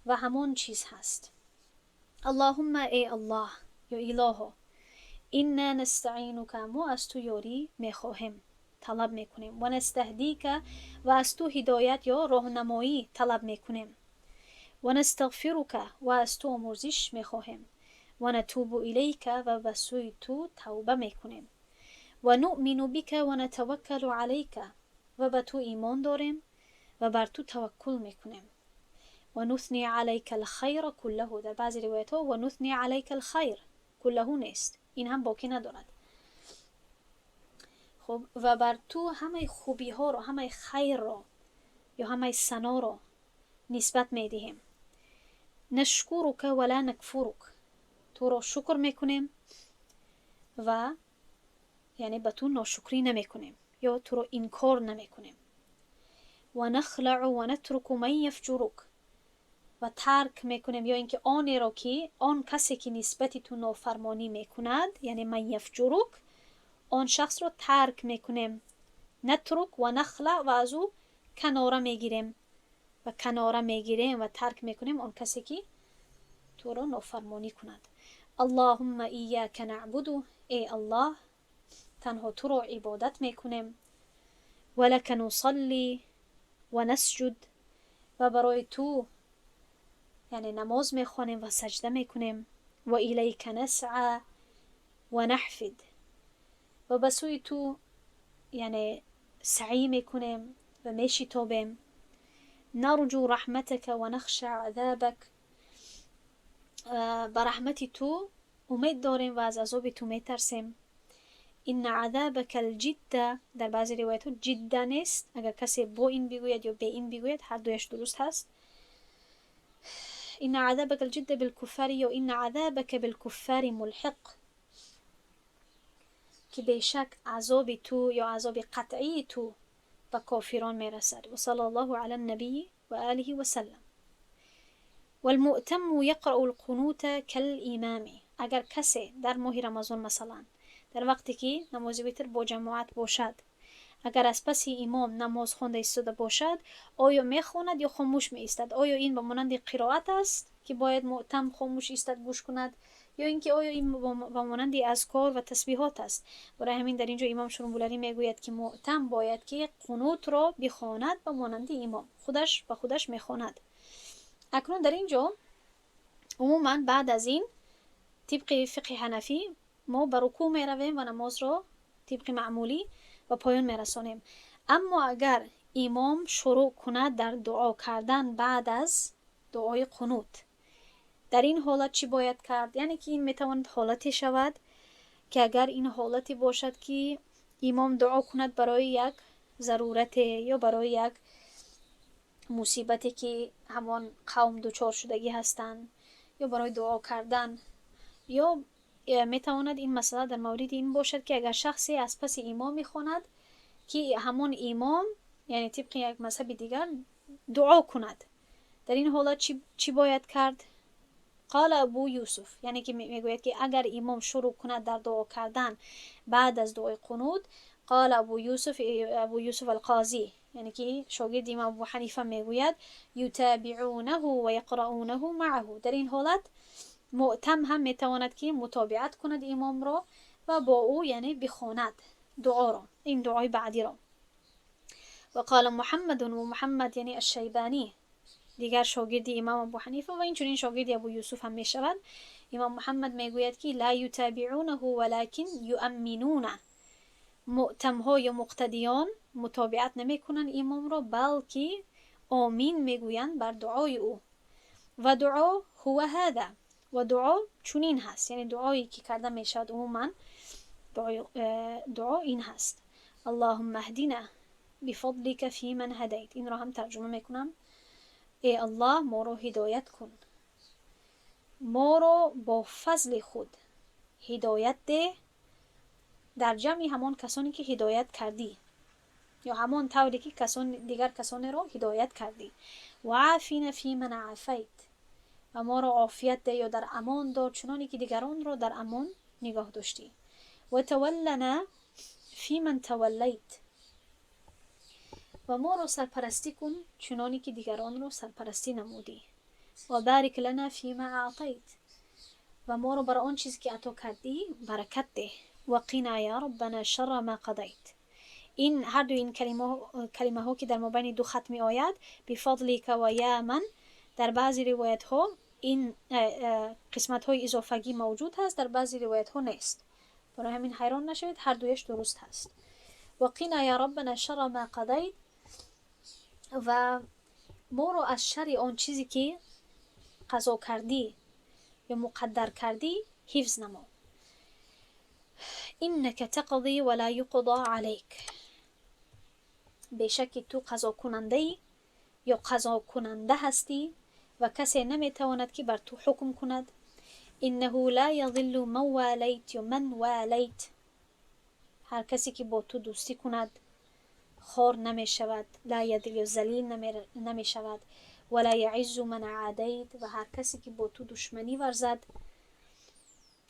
S1: ва ҳамон чиз ҳаст. اللهم, эй Аллоҳ ё илоҳо, إنا نستعينك, мо аз ту ёрӣ мехоҳем, талаб мекунем, ونستهديك, ва аз ту ҳидоят ё роҳнамоӣ талаб мекунем, ونستغفرك, ва аз ту омӯрзиш мехоҳем, ونتوب إليك, ва ба сӯи ту тавба мекунем, ونؤمن بك ونتوكل عليك, ва ба ту имон дорем ва бар ту таваккул мекунем, ونثني عليك الخير كله. Дар баъзе ривоятҳо ونثني عليك الخير كله нест, ин ҳам боқӣ надорад. Хуб, ва бар ту ҳамаи хубиҳоро, ҳамаи хайрро ё ҳамаи саноро нисбат медиҳем. نشكرك ولا نكفرك, туро шукр мекунем ва яъне ба ту ношукрӣ намекунем ё туро инкор намекунем. ونخلع ونترك من يفجرك, ва тарк мекунем ё ин ки онеро ки он касе ки нисбати ту нофармонӣ мекунад, яъне من يفجرك, он шахсро тарк мекунем. نترك ونخلع, ва аз ӯ канора мегирем ва канора мегирем ва тарк мекунем он касе ки туро нофармонӣ кунад. اللهم إياك نعبد, эй Аллоҳ, танҳо туро ибодат мекунем, ولك نصلي ونسجد, ва барои ту яъне намоз мехонем ва саҷда мекунем, وإليك نسعى ونحفد, ва ба сӯи ту яъне саъӣ мекунем ва мешитобем, نرجو رحمتك ونخشى عذابك, ба раҳмати ту умед дорем ва аз азоби ту метарсем. إن عذابك الجد. Дар баъзе ривоятҳо ҷидда нест. Агар касе бо ин бигӯяд ё бе ин бигӯяд, ҳар дуяш дуруст ҳаст. إن عذابك الجد بالكفار ё إن عذابك بالكفار ملحق, ки бешак азоби ту ё азоби қатъии ту ба кофирон мерасад. وصلى الله على النبي وآله وسلم. والمؤتم يقرأ القنوت كالإمام. Агар касе дар моҳи Рамазон, масалан, дар вақте ки намози витр бо ҷамоат бошад, агар аз паси имом намоз хонда истода бошад, оё мехонад ё хомӯш меистад? Оё ин ба монанди қироат аст, ки бояд муътам хомӯш истад, гӯш кунад, ё ин ки оё ин ба монанди азкор ва тасбиҳот аст? Барои ҳамин дар ин ҷо имом Шурумбуларӣ мегӯяд, ки муътам бояд ки қунутро бихонад ба монанди имом, худаш ба худаш мехонад. Акнун дар ин ҷо умуман баъд аз ин тибқи фиқҳи ҳанафӣ мо ба рукӯъ меравем ва намозро тибқи маъмулӣ ба поён мерасонем. Аммо агар имом шурӯъ кунад дар дуо кардан баъд аз дуои қунут, дар ин ҳолат чӣ бояд кард? Яъне ки ин метавонад ҳолате шавад, ки агар ин ҳолате бошад, ки имом дуо кунад барои як зарурате ё барои як мусибате, ки ҳамон қавм дучор шудагӣ ҳастанд, ё барои дуо кардан, ё метавонад ин масъала дар мавриди ин бошад, ки агар шахсе аз паси имом мехонад, ки ҳамон имом яъне тибқи як мазҳаби дигар дуо кунад, дар ин ҳолат чӣ бояд кард? قال أبو يوسف, яъне ки мегӯяд, ки агар имом шурӯъ кунад дар дуо кардан баъд аз дуои қунут, قال أبو يوسف, Абу Юсуф Алқозӣ, яъне ки шогирди имом Абу Ҳанифа, мегӯяд: يتابعونه ويقرؤونه معه. Дар ин ҳолат муътам ҳам метавонад, ки мутобиат кунад имомро ва бо ӯ яъне бихонад дуоро, ин дуои баъдиро. وقال محمد, و Муҳаммад, яъне Ашшайбанӣ, дигар шогирди имом Абу Ҳанифа ва инчунин шогирди Абу Юсуф ҳам мешавад, имом Муҳаммад мегӯяд, ки لا يتابعونه ولكن يؤمنون. Муътамҳо ё муқтадиён мутобиат намекунанд имомро, балки омин мегӯянд бар дуои ӯ. Ва дуо هو هذا, ва дуо чунин ҳаст, яъне дуое ки карда мешавад умуман, дуо ин ҳаст: اللهم اهدنا. بفضلك فيمن هديت. این را هم ترجمه میکنم. ای الله، ما رو هدایت کن، ما رو با فضل خود هدایت ده در جمع همان کسانی که هدایت کردی یا همان طوری که کسان دیگر کسانی را هدایت کردی. وعافنا فيمن عافيت، و ما را عافیت ده یا در امان دار چنانی که دیگران را در امان نگاه داشتی. وتولنا فيمن توليت، و ما را سرپرستی کن چنانی که دیگران را سرپرستی نمودی. وبارك لنا فيما أعطيت، و ما را بر آن چیزی که عطا کردی برکت ده. وقنا يا ربنا شر ما قضيت. این هر دو این کلمه ها که در مابین دو خط می آید، بفضلك و یا من، در بعضی روایت ها این قسمت های اضافگی موجود هست، در بعضی روایت ها نیست. برای همین حیران نشوید، هر دویش درست هست. وقنا يا ربنا شر ما قضيت، و ما رو از شر آن چیزی که قضا کردی یا مقدر کردی حفظ نما. إنك تقضي ولا يقضى عليك، بی‌شک تو قضا کننده یا قضا کننده هستی و کسی نمیتواند که بر تو حکم کند. إنه لا يذل من واليت یا من واليت، هر کسی که با تو دوستی کند خوار نمی شود، لا يذل یا ذلیل نمی شود. ولا يعز من عاديت، و هر کسی که با تو دشمنی ورزد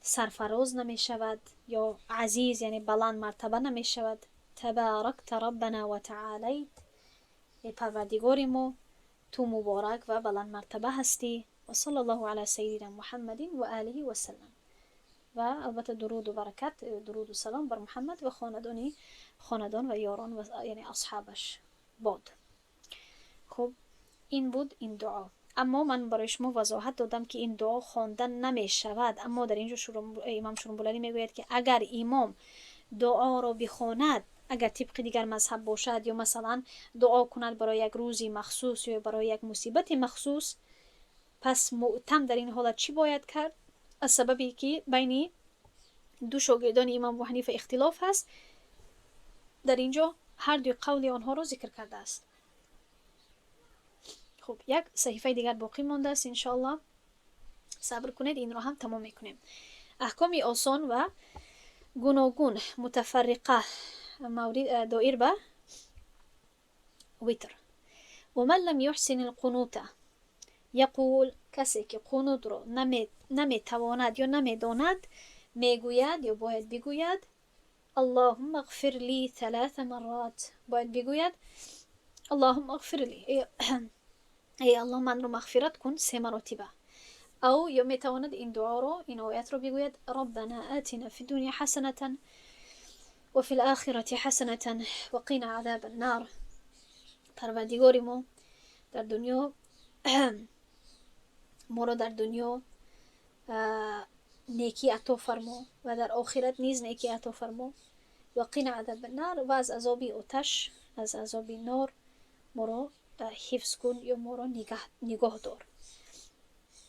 S1: سرفراز نمی شود یا عزیز، یعنی بلند مرتبه نمی شود. تباركت ربنا وتعاليت، ای پروردگار ما، تو مبارک و بلند مرتبه هستی. وصلى الله على سيدنا محمد وآله وسلم. و البته درود و برکت، درود و سلام بر محمد و خاندان و یاران و یعنی اصحابش باد. خب، این بود این دعا. اما من برای شما وضاحت دادم که این دعا خواندن نمی شود. اما در اینجا امام شرمبولانی میگوید که اگر امام دعا را بخواند، اگر طبق دیگر مذهب باشد یا مثلا دعا کند برای یک روزی مخصوص یا برای یک مصیبت مخصوص، پس مؤتم در این حالت چی باید کرد؟ از سببی که بین دو شاگردان امام ابو حنیفه اختلاف هست، در اینجا هر دو قول آنها را ذکر کرده است. خب، یک صحیفه دیگر باقی مانده است. انشاءالله صبر کنید، این را هم تمام میکنیم. احکام آسان و گوناگون متفرقه مورد دائر به وتر. ومن لم يحسن القنوت يقول، کسی که قنوت رو نمیتواند یا نمیداند، میگوید یا باید بگوید اللهم اغفر لي ثلاث مرات. باید بگوید اللهم اغفر لي، ای الله، من رو مغفرت کن، سه مراتبه. او یا میتواند این دعا رو، این آیت رو بگوید: ربنا آتنا في الدنيا حسنة وفي الآخرة حسنة وقنا عذاب النار. پروردگار ما، در دنیا ما را در دنیا نیکی عطا فرما و در آخرت نیز نیکی عطا فرما. وقنا عذاب النار، و از عذاب آتش، از عذاب نار ما را حفظ کن یا ما را نگاه دار.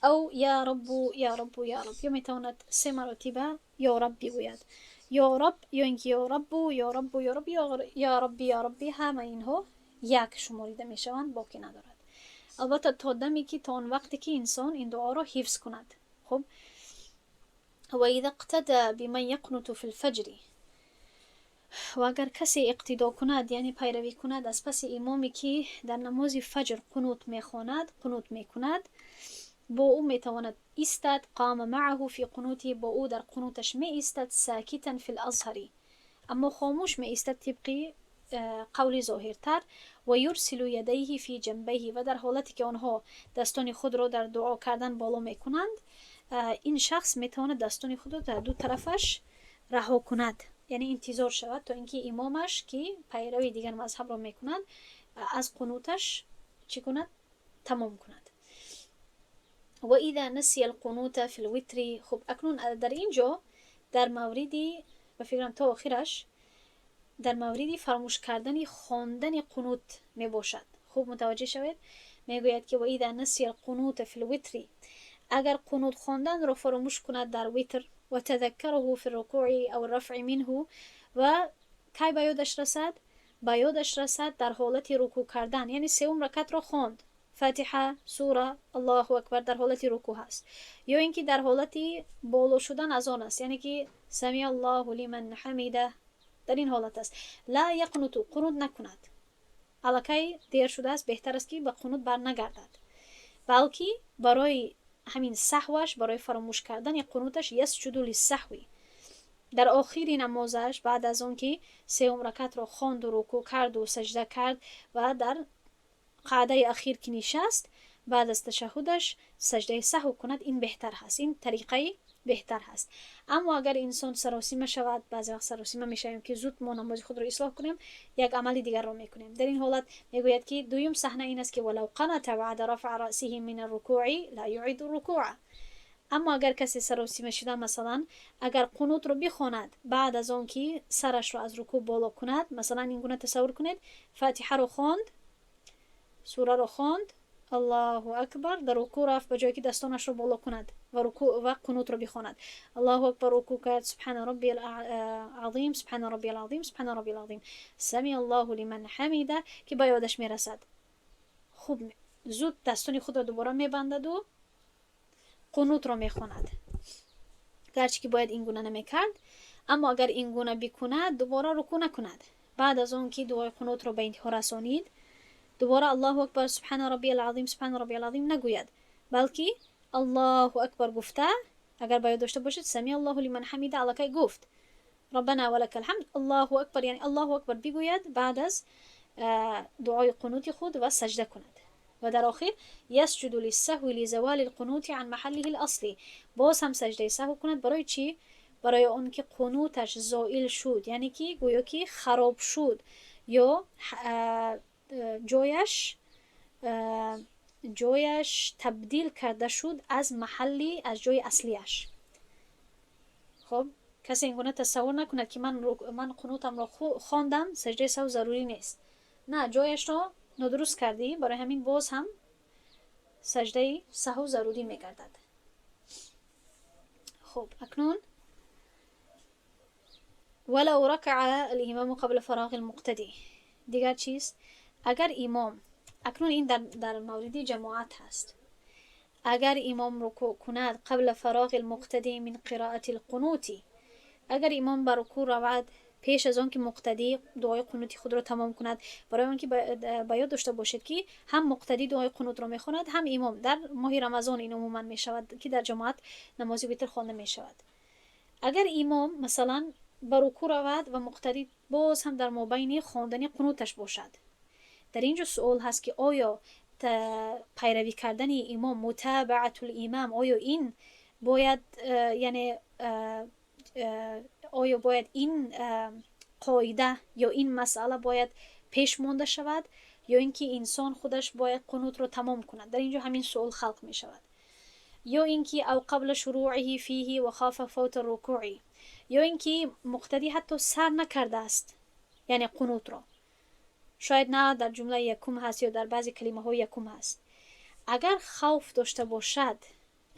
S1: او يا رب يا رب يا رب، یا میتواند سه مراتبه یا رب بگوید. یا رب یا اینکه یا رب یا رب یا رب یا یا ربی یا ربی، همه اینها یک شماریده میشوند، باکی ندارد. البته تا دمی که تا آن وقتی که انسان این دعا را حفظ کند. خب، وإذا اقتدى بمن يقنت في الفجر، و اگر کسی اقتدا کند، یعنی پیروی کند از پس امامی که در نماز فجر قنوت میخواند، قنوت میکند، با او میتواند ایستد. قام معه في قنوته، با او در قنوتش می ایستد. ساكتا في الأظهر، اما خاموش می ایستد طبق قول ظاهرتر. ويرسل يديه في جنبيه، و در حالتی که آنها دستان خود را در دعا کردن بالا میکنند، این شخص میتواند دستان خود را در دو طرفش رها کند، یعنی انتظار شود تا اینکه امامش که پیروی دیگر مذهب را میکند از قنوتش چی کند؟ تمام کند. وإذا نسي القنوت في الوتر. خب، اکنون در اینجا در موردی و فکرم تا آخرش در موردی فراموش کردن خواندن قنوت می باشد. خوب متوجه شوید. میگوید که وإذا نسي القنوت في الوتر، اگر قنوت خواندن را فراموش کند در وتر، وتذكره في الركوع أو الرفع منه، و کی به یادش رسد؟ ба ёдаш расад дар ҳолати рукӯъ кардан, яъне сеюм ракатро хонд, Фатиҳа, сура, Аллоҳу акбар, дар ҳолати рукӯъ ҳаст, ё ин ки дар ҳолати боло шудан аз он аст, яъне ки سمع الله لمن حمده, дар ин ҳолат аст, لا يقنت, қунут накунад. Аллакай дер шудааст, беҳтар аст, ки ба қунут барнагардад, балки барои ҳамин саҳваш, барои фаромӯш кардани қунуташ, يسجد للسهو, дар охири намозаш, баъд аз он ки сеюм ракатро хонду, рукӯъ карду, саҷда кард ва дар қаъдаи ахир ки нишаст, баъд аз ташаҳҳудаш саҷдаи саҳв кунад. Ин беҳтар ҳаст, ин тариқаи беҳтар ҳаст. Аммо агар инсон саросима шавад, баъзе вақт саросима мешавем, ки зуд мо намози худро ислоҳ кунем, як амали дигарро мекунем. Дар ин ҳолат мегӯяд, ки дуюм саҳна ин аст, ки ولو قنت بعد رفع رأسه من الركوع لا يعيد الركوع. Аммо агар касе саросима шуда, масалан, агар қунутро бихонад баъд аз он ки сарашро аз рукӯъ боло кунад, масалан, ин гуна тасаввур кунед: Фатиҳаро хонд, сураро хонд, Аллоҳу акбар, дар рукӯъ рафт, ба ҷое ки дастонашро боло кунад ва рукӯъ ва қунутро бихонад, Аллоҳу акбар, рукӯъ кард, سبحان ربي العظيم, سبحان ربي العظيم, سبحان ربي العظيم, سمع الله لمن حمده, ки ба ёдаш мерасад, хуб, зуд дастони худро дубора мебандаду қунутро мехонад. Гарчи ки бояд ин гуна намекард, аммо агар ин гуна бикунад, дубора рукӯъ накунад. Баъд аз он ки дуои қунутро ба интиҳо расонид, дубора Аллоҳу акбар, سبحان ربي العظيم, سبحان ربي العظيم нагӯяд, балки Аллоҳу акбар гуфта, агар ба ёд дошта бошед, سمع الله لمن حمده аллакай гуфт, ربنا ولك الحمد, Аллоҳу акбар, яъне Аллоҳу акбар бигӯяд баъд аз дуои қунути худ ва саҷда кунад. Ва дар охир يسجد للسهو لزوال القنوت عن محله الأصلي, боз ҳам саҷдаи саҳв кунад. Барои чӣ? Барои он ки қунуташ зоил шуд, яъне ки гӯё ки хароб шуд ё ҷояш табдил карда шуд аз маҳалли, аз ҷои аслияш. Хоб, касе ин гуна тасаввур накунад, ки ман қунутамро хондам, саҷдаи саҳв зарурӣ нест. На, ҷояшро нодуруст кардӣ, барои ҳамин боз ҳам саҷдаи саҳв зарурӣ мегардад. Хуб, акнун ولو ركع الإمام قبل فراغ المقتدي. Дигар чиз, агар имом, акнун ин дар мавриди ҷамоат ҳаст, агар имом рукӯъ кунад قبل فراغ المقتدي من قراءة القنوت, агар имом ба рукӯъ равад пеш аз он ки муқтадӣ дуои қунути худро тамом кунад. Барои он ки ба ёд дошта бошед, ки ҳам муқтадӣ дуои қунутро мехонад, ҳам имом. Дар моҳи Рамазон ин умуман мешавад, ки дар ҷамоат намози витр хонда мешавад. Агар имом, масалан, ба рукӯъ равад ва муқтадӣ боз ҳам дар мобайни хондани қунуташ бошад, дар ин ҷо суол ҳаст, ки оё пайравӣ кардани имом, متابعة الإمام, оё ин бояд, яъне оё бояд ин қоида ё ин масъала бояд пеш монда шавад, ё ин ки инсон худаш бояд қунутро тамом кунад? Дар ин ҷо ҳамин суол халқ мешавад. Ё ин ки أو قبل شروعه فيه وخاف فوت الركوع, ё ин ки муқтадӣ ҳатто сар накардааст, яъне қунутро, шояд на дар ҷумлаи якум ҳаст ё дар баъзе калимаҳои якум ҳаст. Агар хавф дошта бошад,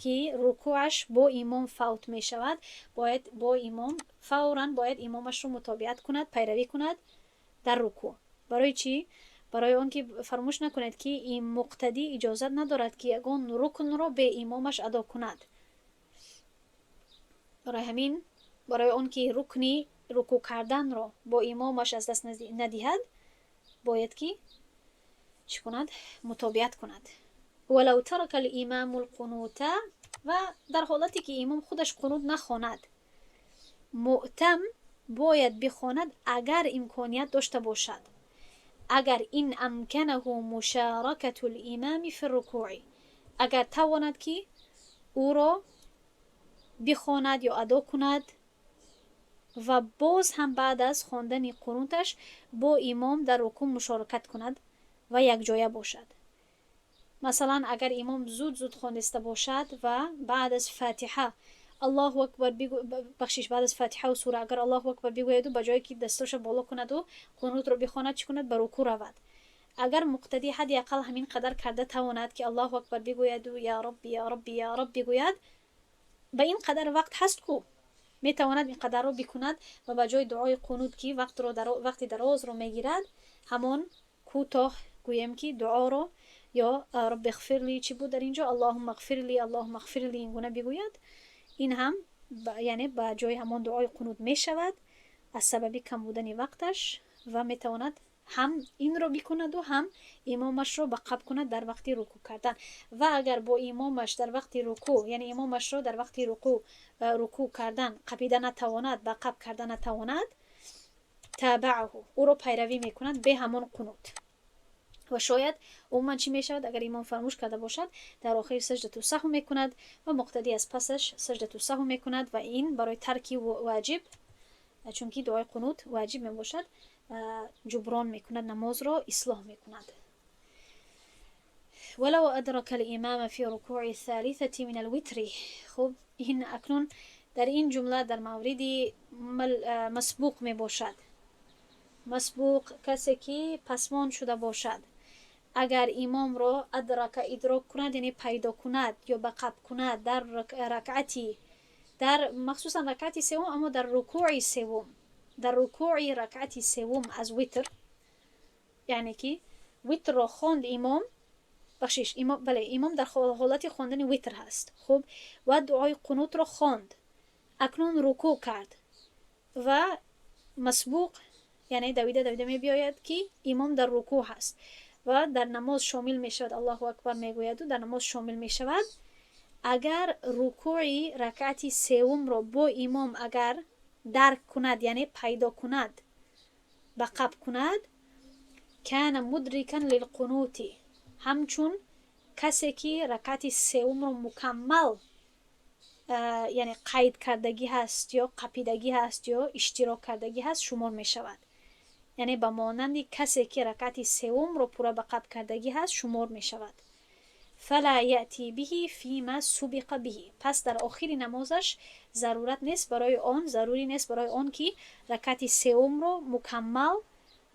S1: ки рукӯъаш бо имом фавт мешавад, бояд бо имом фавран бояд имомашро мутобиат кунад, пайравӣ кунад дар рукӯъ. Барои чӣ? Барои он ки фаромӯш накунед, ки ин муқтадӣ иҷозат надорад, ки ягон рукнро бе имомаш адо кунад. Барои ҳамин, барои он ки рукни рукӯъ карданро бо имомаш аз даст надиҳад, бояд ки чӣ кунад? Мутобиат кунад. ولو ترك الإمام القنوت, ва дар ҳолате ки имом худаш қунут нахонад, муътам бояд бихонад, агар имконият дошта бошад, агар إن أمكنه مشاركة الإمام في الركوع, агар тавонад, ки ӯро бихонад ё адо кунад ва боз ҳам баъд аз хондани қунуташ бо имом дар рукӯъ мушоракат кунад ва якҷоя бошад. Масалан, агар имом зуд зуд хониста бошад ва баъд аз Фатиҳа Аллоҳу акбар, бахшиш, баъд аз Фатиҳаву сура агар Аллоҳу акбар бигӯяду, ба ҷое ки дастоша боло кунаду қунутро бихонад, чӣ кунад? Ба рукӯъ равад. Агар муқтадӣ ҳадди ақал ҳамин қадар карда тавонад, ки Аллоҳу акбар бигӯяду, я Робби, я Робби, я Роб бигӯяд, ба ин қадар вақт ҳаст ку. Метавонад ин қадарро бикунад ва ба ҷои дуои қунут, ки вақти дарозро мегирад, ҳамон кӯтоҳ гӯем, ки дуоро ё رب اغفر لي чӣ буд дар ин ҷо, اللهم اغفر لي، اللهم اغفر لي, ин гуна бигӯяд. Ин ҳам, яъне, ба ҷои ҳамон дуои қунут мешавад аз сабаби кам будани вақташ ва метавонад ҳам инро бикунаду, ҳам имомашро ба қаб кунад дар вақти рукӯъ кардан. Ва агар бо имомаш дар вақти рукӯъ, яъне имомашро дар вақти рукӯъ кардан қапида натавонад, ба қаб карда натавонад, تابعه, ӯро пайравӣ мекунад бе ҳамон қунут. Ва шояд умуман чӣ мешавад? Агар имом фаромӯш карда бошад, дар охири سجدة السهو мекунад ва муқтадӣ аз пасаш سجدة السهو мекунад. Ва ин барои тарки воҷиб, чунки дуои қунут воҷиб мебошад, ҷуброн мекунад, намозро ислоҳ мекунад. ولو أدرك الإمام في ركوع الثالثة من الوتر. خب, ин акнун дар ин ҷумла дар мавриди مسبوق мебошад. مسبوق касе ки пасмон шуда бошад. Агар имомро أدرك идрок кунад, яъне пайдо кунад ё ба қаб кунад дар ракъати, дар махсусан ракъати севум, аммо дар рукӯи севум, дар рукӯи ракъати севум аз витр, яъне ки витрро хонд имом, бахшиш, имом, бале, имом дар ҳолати хондани витр ҳаст. Хуб, ва дуои қунутро хонд, акнун рукӯъ кард ва مسبوق, яъне давида давида мебиёяд, ки имом дар рукӯъ ҳаст ва дар намоз шомил мешавад, الله أكبر мегӯяду дар намоз шомил мешавад. Агар рукӯи ракъати севумро бо имом агар дарк кунад, яъне пайдо кунад, ба қаб кунад, كان مدركا للقنوت, ҳамчун касе ки ракъати севумро мукаммал, яъне қайд кардагӣ ҳаст ё қапидагӣ ҳаст ё иштирок кардагӣ ҳаст, шумор мешавад. Яъне ба монанди касе ки ракъати севумро пурра ба қаб кардагӣ ҳаст, шумор мешавад. فلا يأتي به فيما سبق به. Пас дар охири намозаш зарурат нест барои он, зарурӣ нест барои он, ки ракъати севумро мукаммал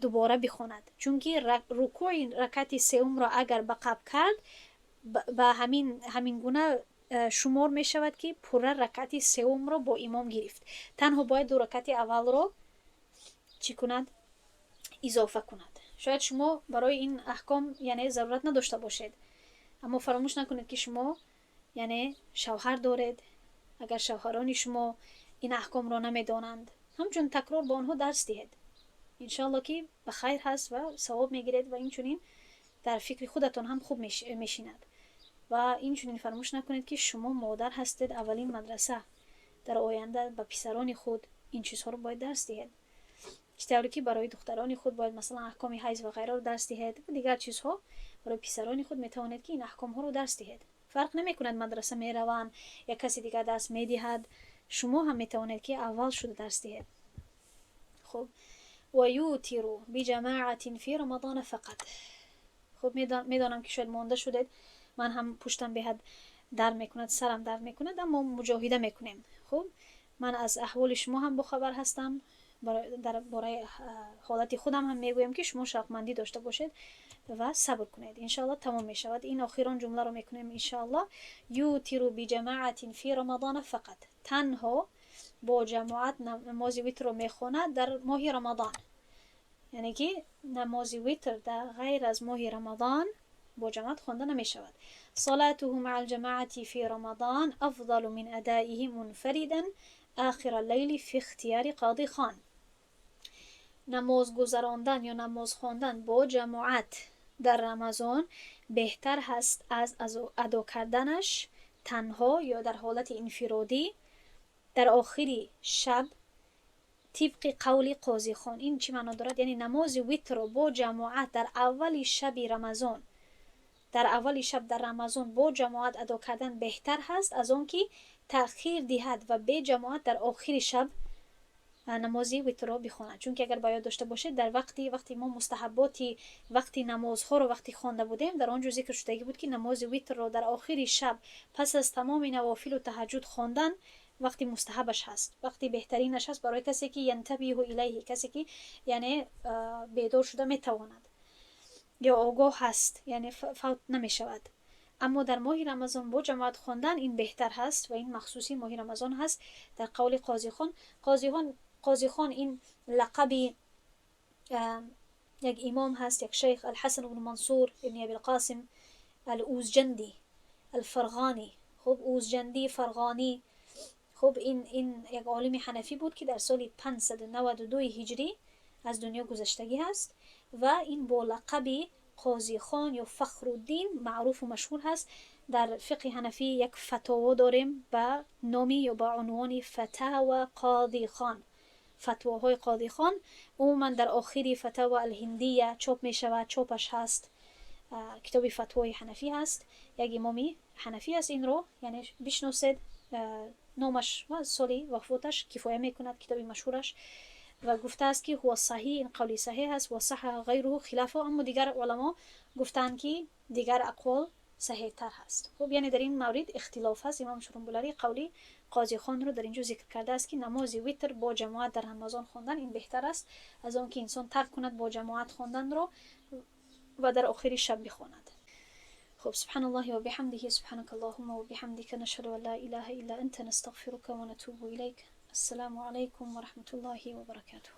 S1: дубора бихонад, чунки рукӯи ракъати севумро агар ба қаб кард, ба ҳамин гуна шумор мешавад, ки пурра ракъати севумро бо имом гирифт. Танҳо бояд ду ракъати аввалро чӣ кунад? Изофа кунад. Шояд шумо барои ин аҳком, яъне, зарурат надошта бошед, аммо фаромӯш накунед, ки шумо, яъне, шавҳар доред. Агар шавҳарони шумо ин аҳкомро намедонанд, ҳамчун такрор ба онҳо дарс диҳед. Иншоалло, ки ба хайр ҳаст ва савоб мегиред ва инчунин дар фикри худатон ҳам хуб мешинад. Ва инчунин фаромӯш накунед, ки шумо модар ҳастед, аввалин мадраса. Дар оянда ба писарони худ ин чизҳоро бояд дарс диҳед, чӣ тавре ки барои духтарони худ бояд, масалан, аҳкоми ҳайз ва ғайраро дарс диҳед ва дигар чизҳо, барои писарони худ метавонед, ки ин аҳкомҳоро дарс диҳед. Фарқ намекунад, мадраса мераванд я каси дигар дарс медиҳад, шумо ҳам метавонед, ки аввал шуда дарс диҳед. Хуб, ويوتر بجماعة في رمضان فقط. Хуб, медонам, ки шояд монда шудед, ман ҳам пуштам беҳад дард мекунад, сарам дард мекунад, аммо муҷоҳида мекунем. Хуб, ман аз аҳволи шумо ҳам бохабар ҳастам, дар бораи ҳолати худам ҳам мегӯям, ки шумо шавқмандӣ дошта бошед ва сабр кунед. Иншоалло, тамом мешавад. Ин охирон ҷумларо мекунем, иншоалло. يوتر بجماعة في رمضان فقط. Танҳо бо ҷамоат намози витрро мехонад дар моҳи Рамадан, яъне ки намози витр дар ғайр аз моҳи Рамадан бо ҷамоат хонда намешавад. صلاته مع الجماعة في رمضان أفضل من أدائه منفردا آخر الليل في اختيار قاضي خان. Намоз гузарондан ё намоз хондан бо ҷамоат дар Рамазон беҳтар ҳаст аз адо карданаш танҳо ё дар ҳолати инфиродӣ дар охири шаб, тибқи қавли Қозихон. Ин чӣ маъно дорад? Яъне намози витрро бо ҷамоат дар аввали шаби Рамазон, дар аввали шаб дар Рамазон бо ҷамоат адо кардан беҳтар ҳаст аз он ки таъхир диҳад ва бе ҷамоат дар охири шаб намози витрро бихонад. Чунки агар ба ёд дошта бошед, дар вақти мо мустаҳаботи вақти намозҳоро вақти хонда будем, дар он ҷо зикр шудагӣ буд, ки намози витрро дар охири шаб пас аз тамоми навофилу таҳаҷҷуд хондан вақти мустаҳабаш ҳаст, вақти беҳтаринаш ҳаст барои касе ки ينتبه إليه, касе ки, яъне, бедор шуда метавонад ё огоҳ ҳаст, яъне фавт намешавад. اما در ماه رمضان با جماعت خواندن این بهتر هست و این مخصوصی ماه رمضان هست. در قول قاضی خان، قاضی خان این لقب یک امام هست، یک شیخ الحسن بن منصور ابن ابی القاسم الاوزجندی الفرغانی. خب، اوزجندی فرغانی. خب، این یک عالم حنفی بود که در سال 592 هجری از دنیا گذشتگی هست و این با لقب قاضی خان یا فخرالدین معروف و مشهور هست. در فقه حنفی یک فتاوا داریم به نامی یا با عنوان فتاوا قاضی خان، فتواهای قاضی خان. عموما در آخری فتاوا الهندیه چاپ می شود، چاپش هست، کتاب فتوای حنفی هست. یک امامی حنفی است. این رو یعنی بشناسید، نامش و سالی وفاتش کفایه میکند، کتاب مشهورش. و گفته است که هو صحیح، این قولی صحیح است، و صحح غیره خلافه. اما دیگر علما گفتند که دیگر اقوال صحیح تر هست. خب، یعنی در این مورد اختلاف هست. امام شرنبولاری قولی قاضی خان رو در اینجا ذکر کرده است که نماز وتر با جماعت در رمضان خواندن این بهتر است از آن که انسان ترک کند با جماعت خواندن رو و در آخر شب بخواند. خب، سبحان الله وبحمده، سبحانك اللهم وبحمدك، نشهد أن لا إله إلا أنت، نستغفرك ونتوب إليك. السلام عليكم ورحمة الله وبركاته.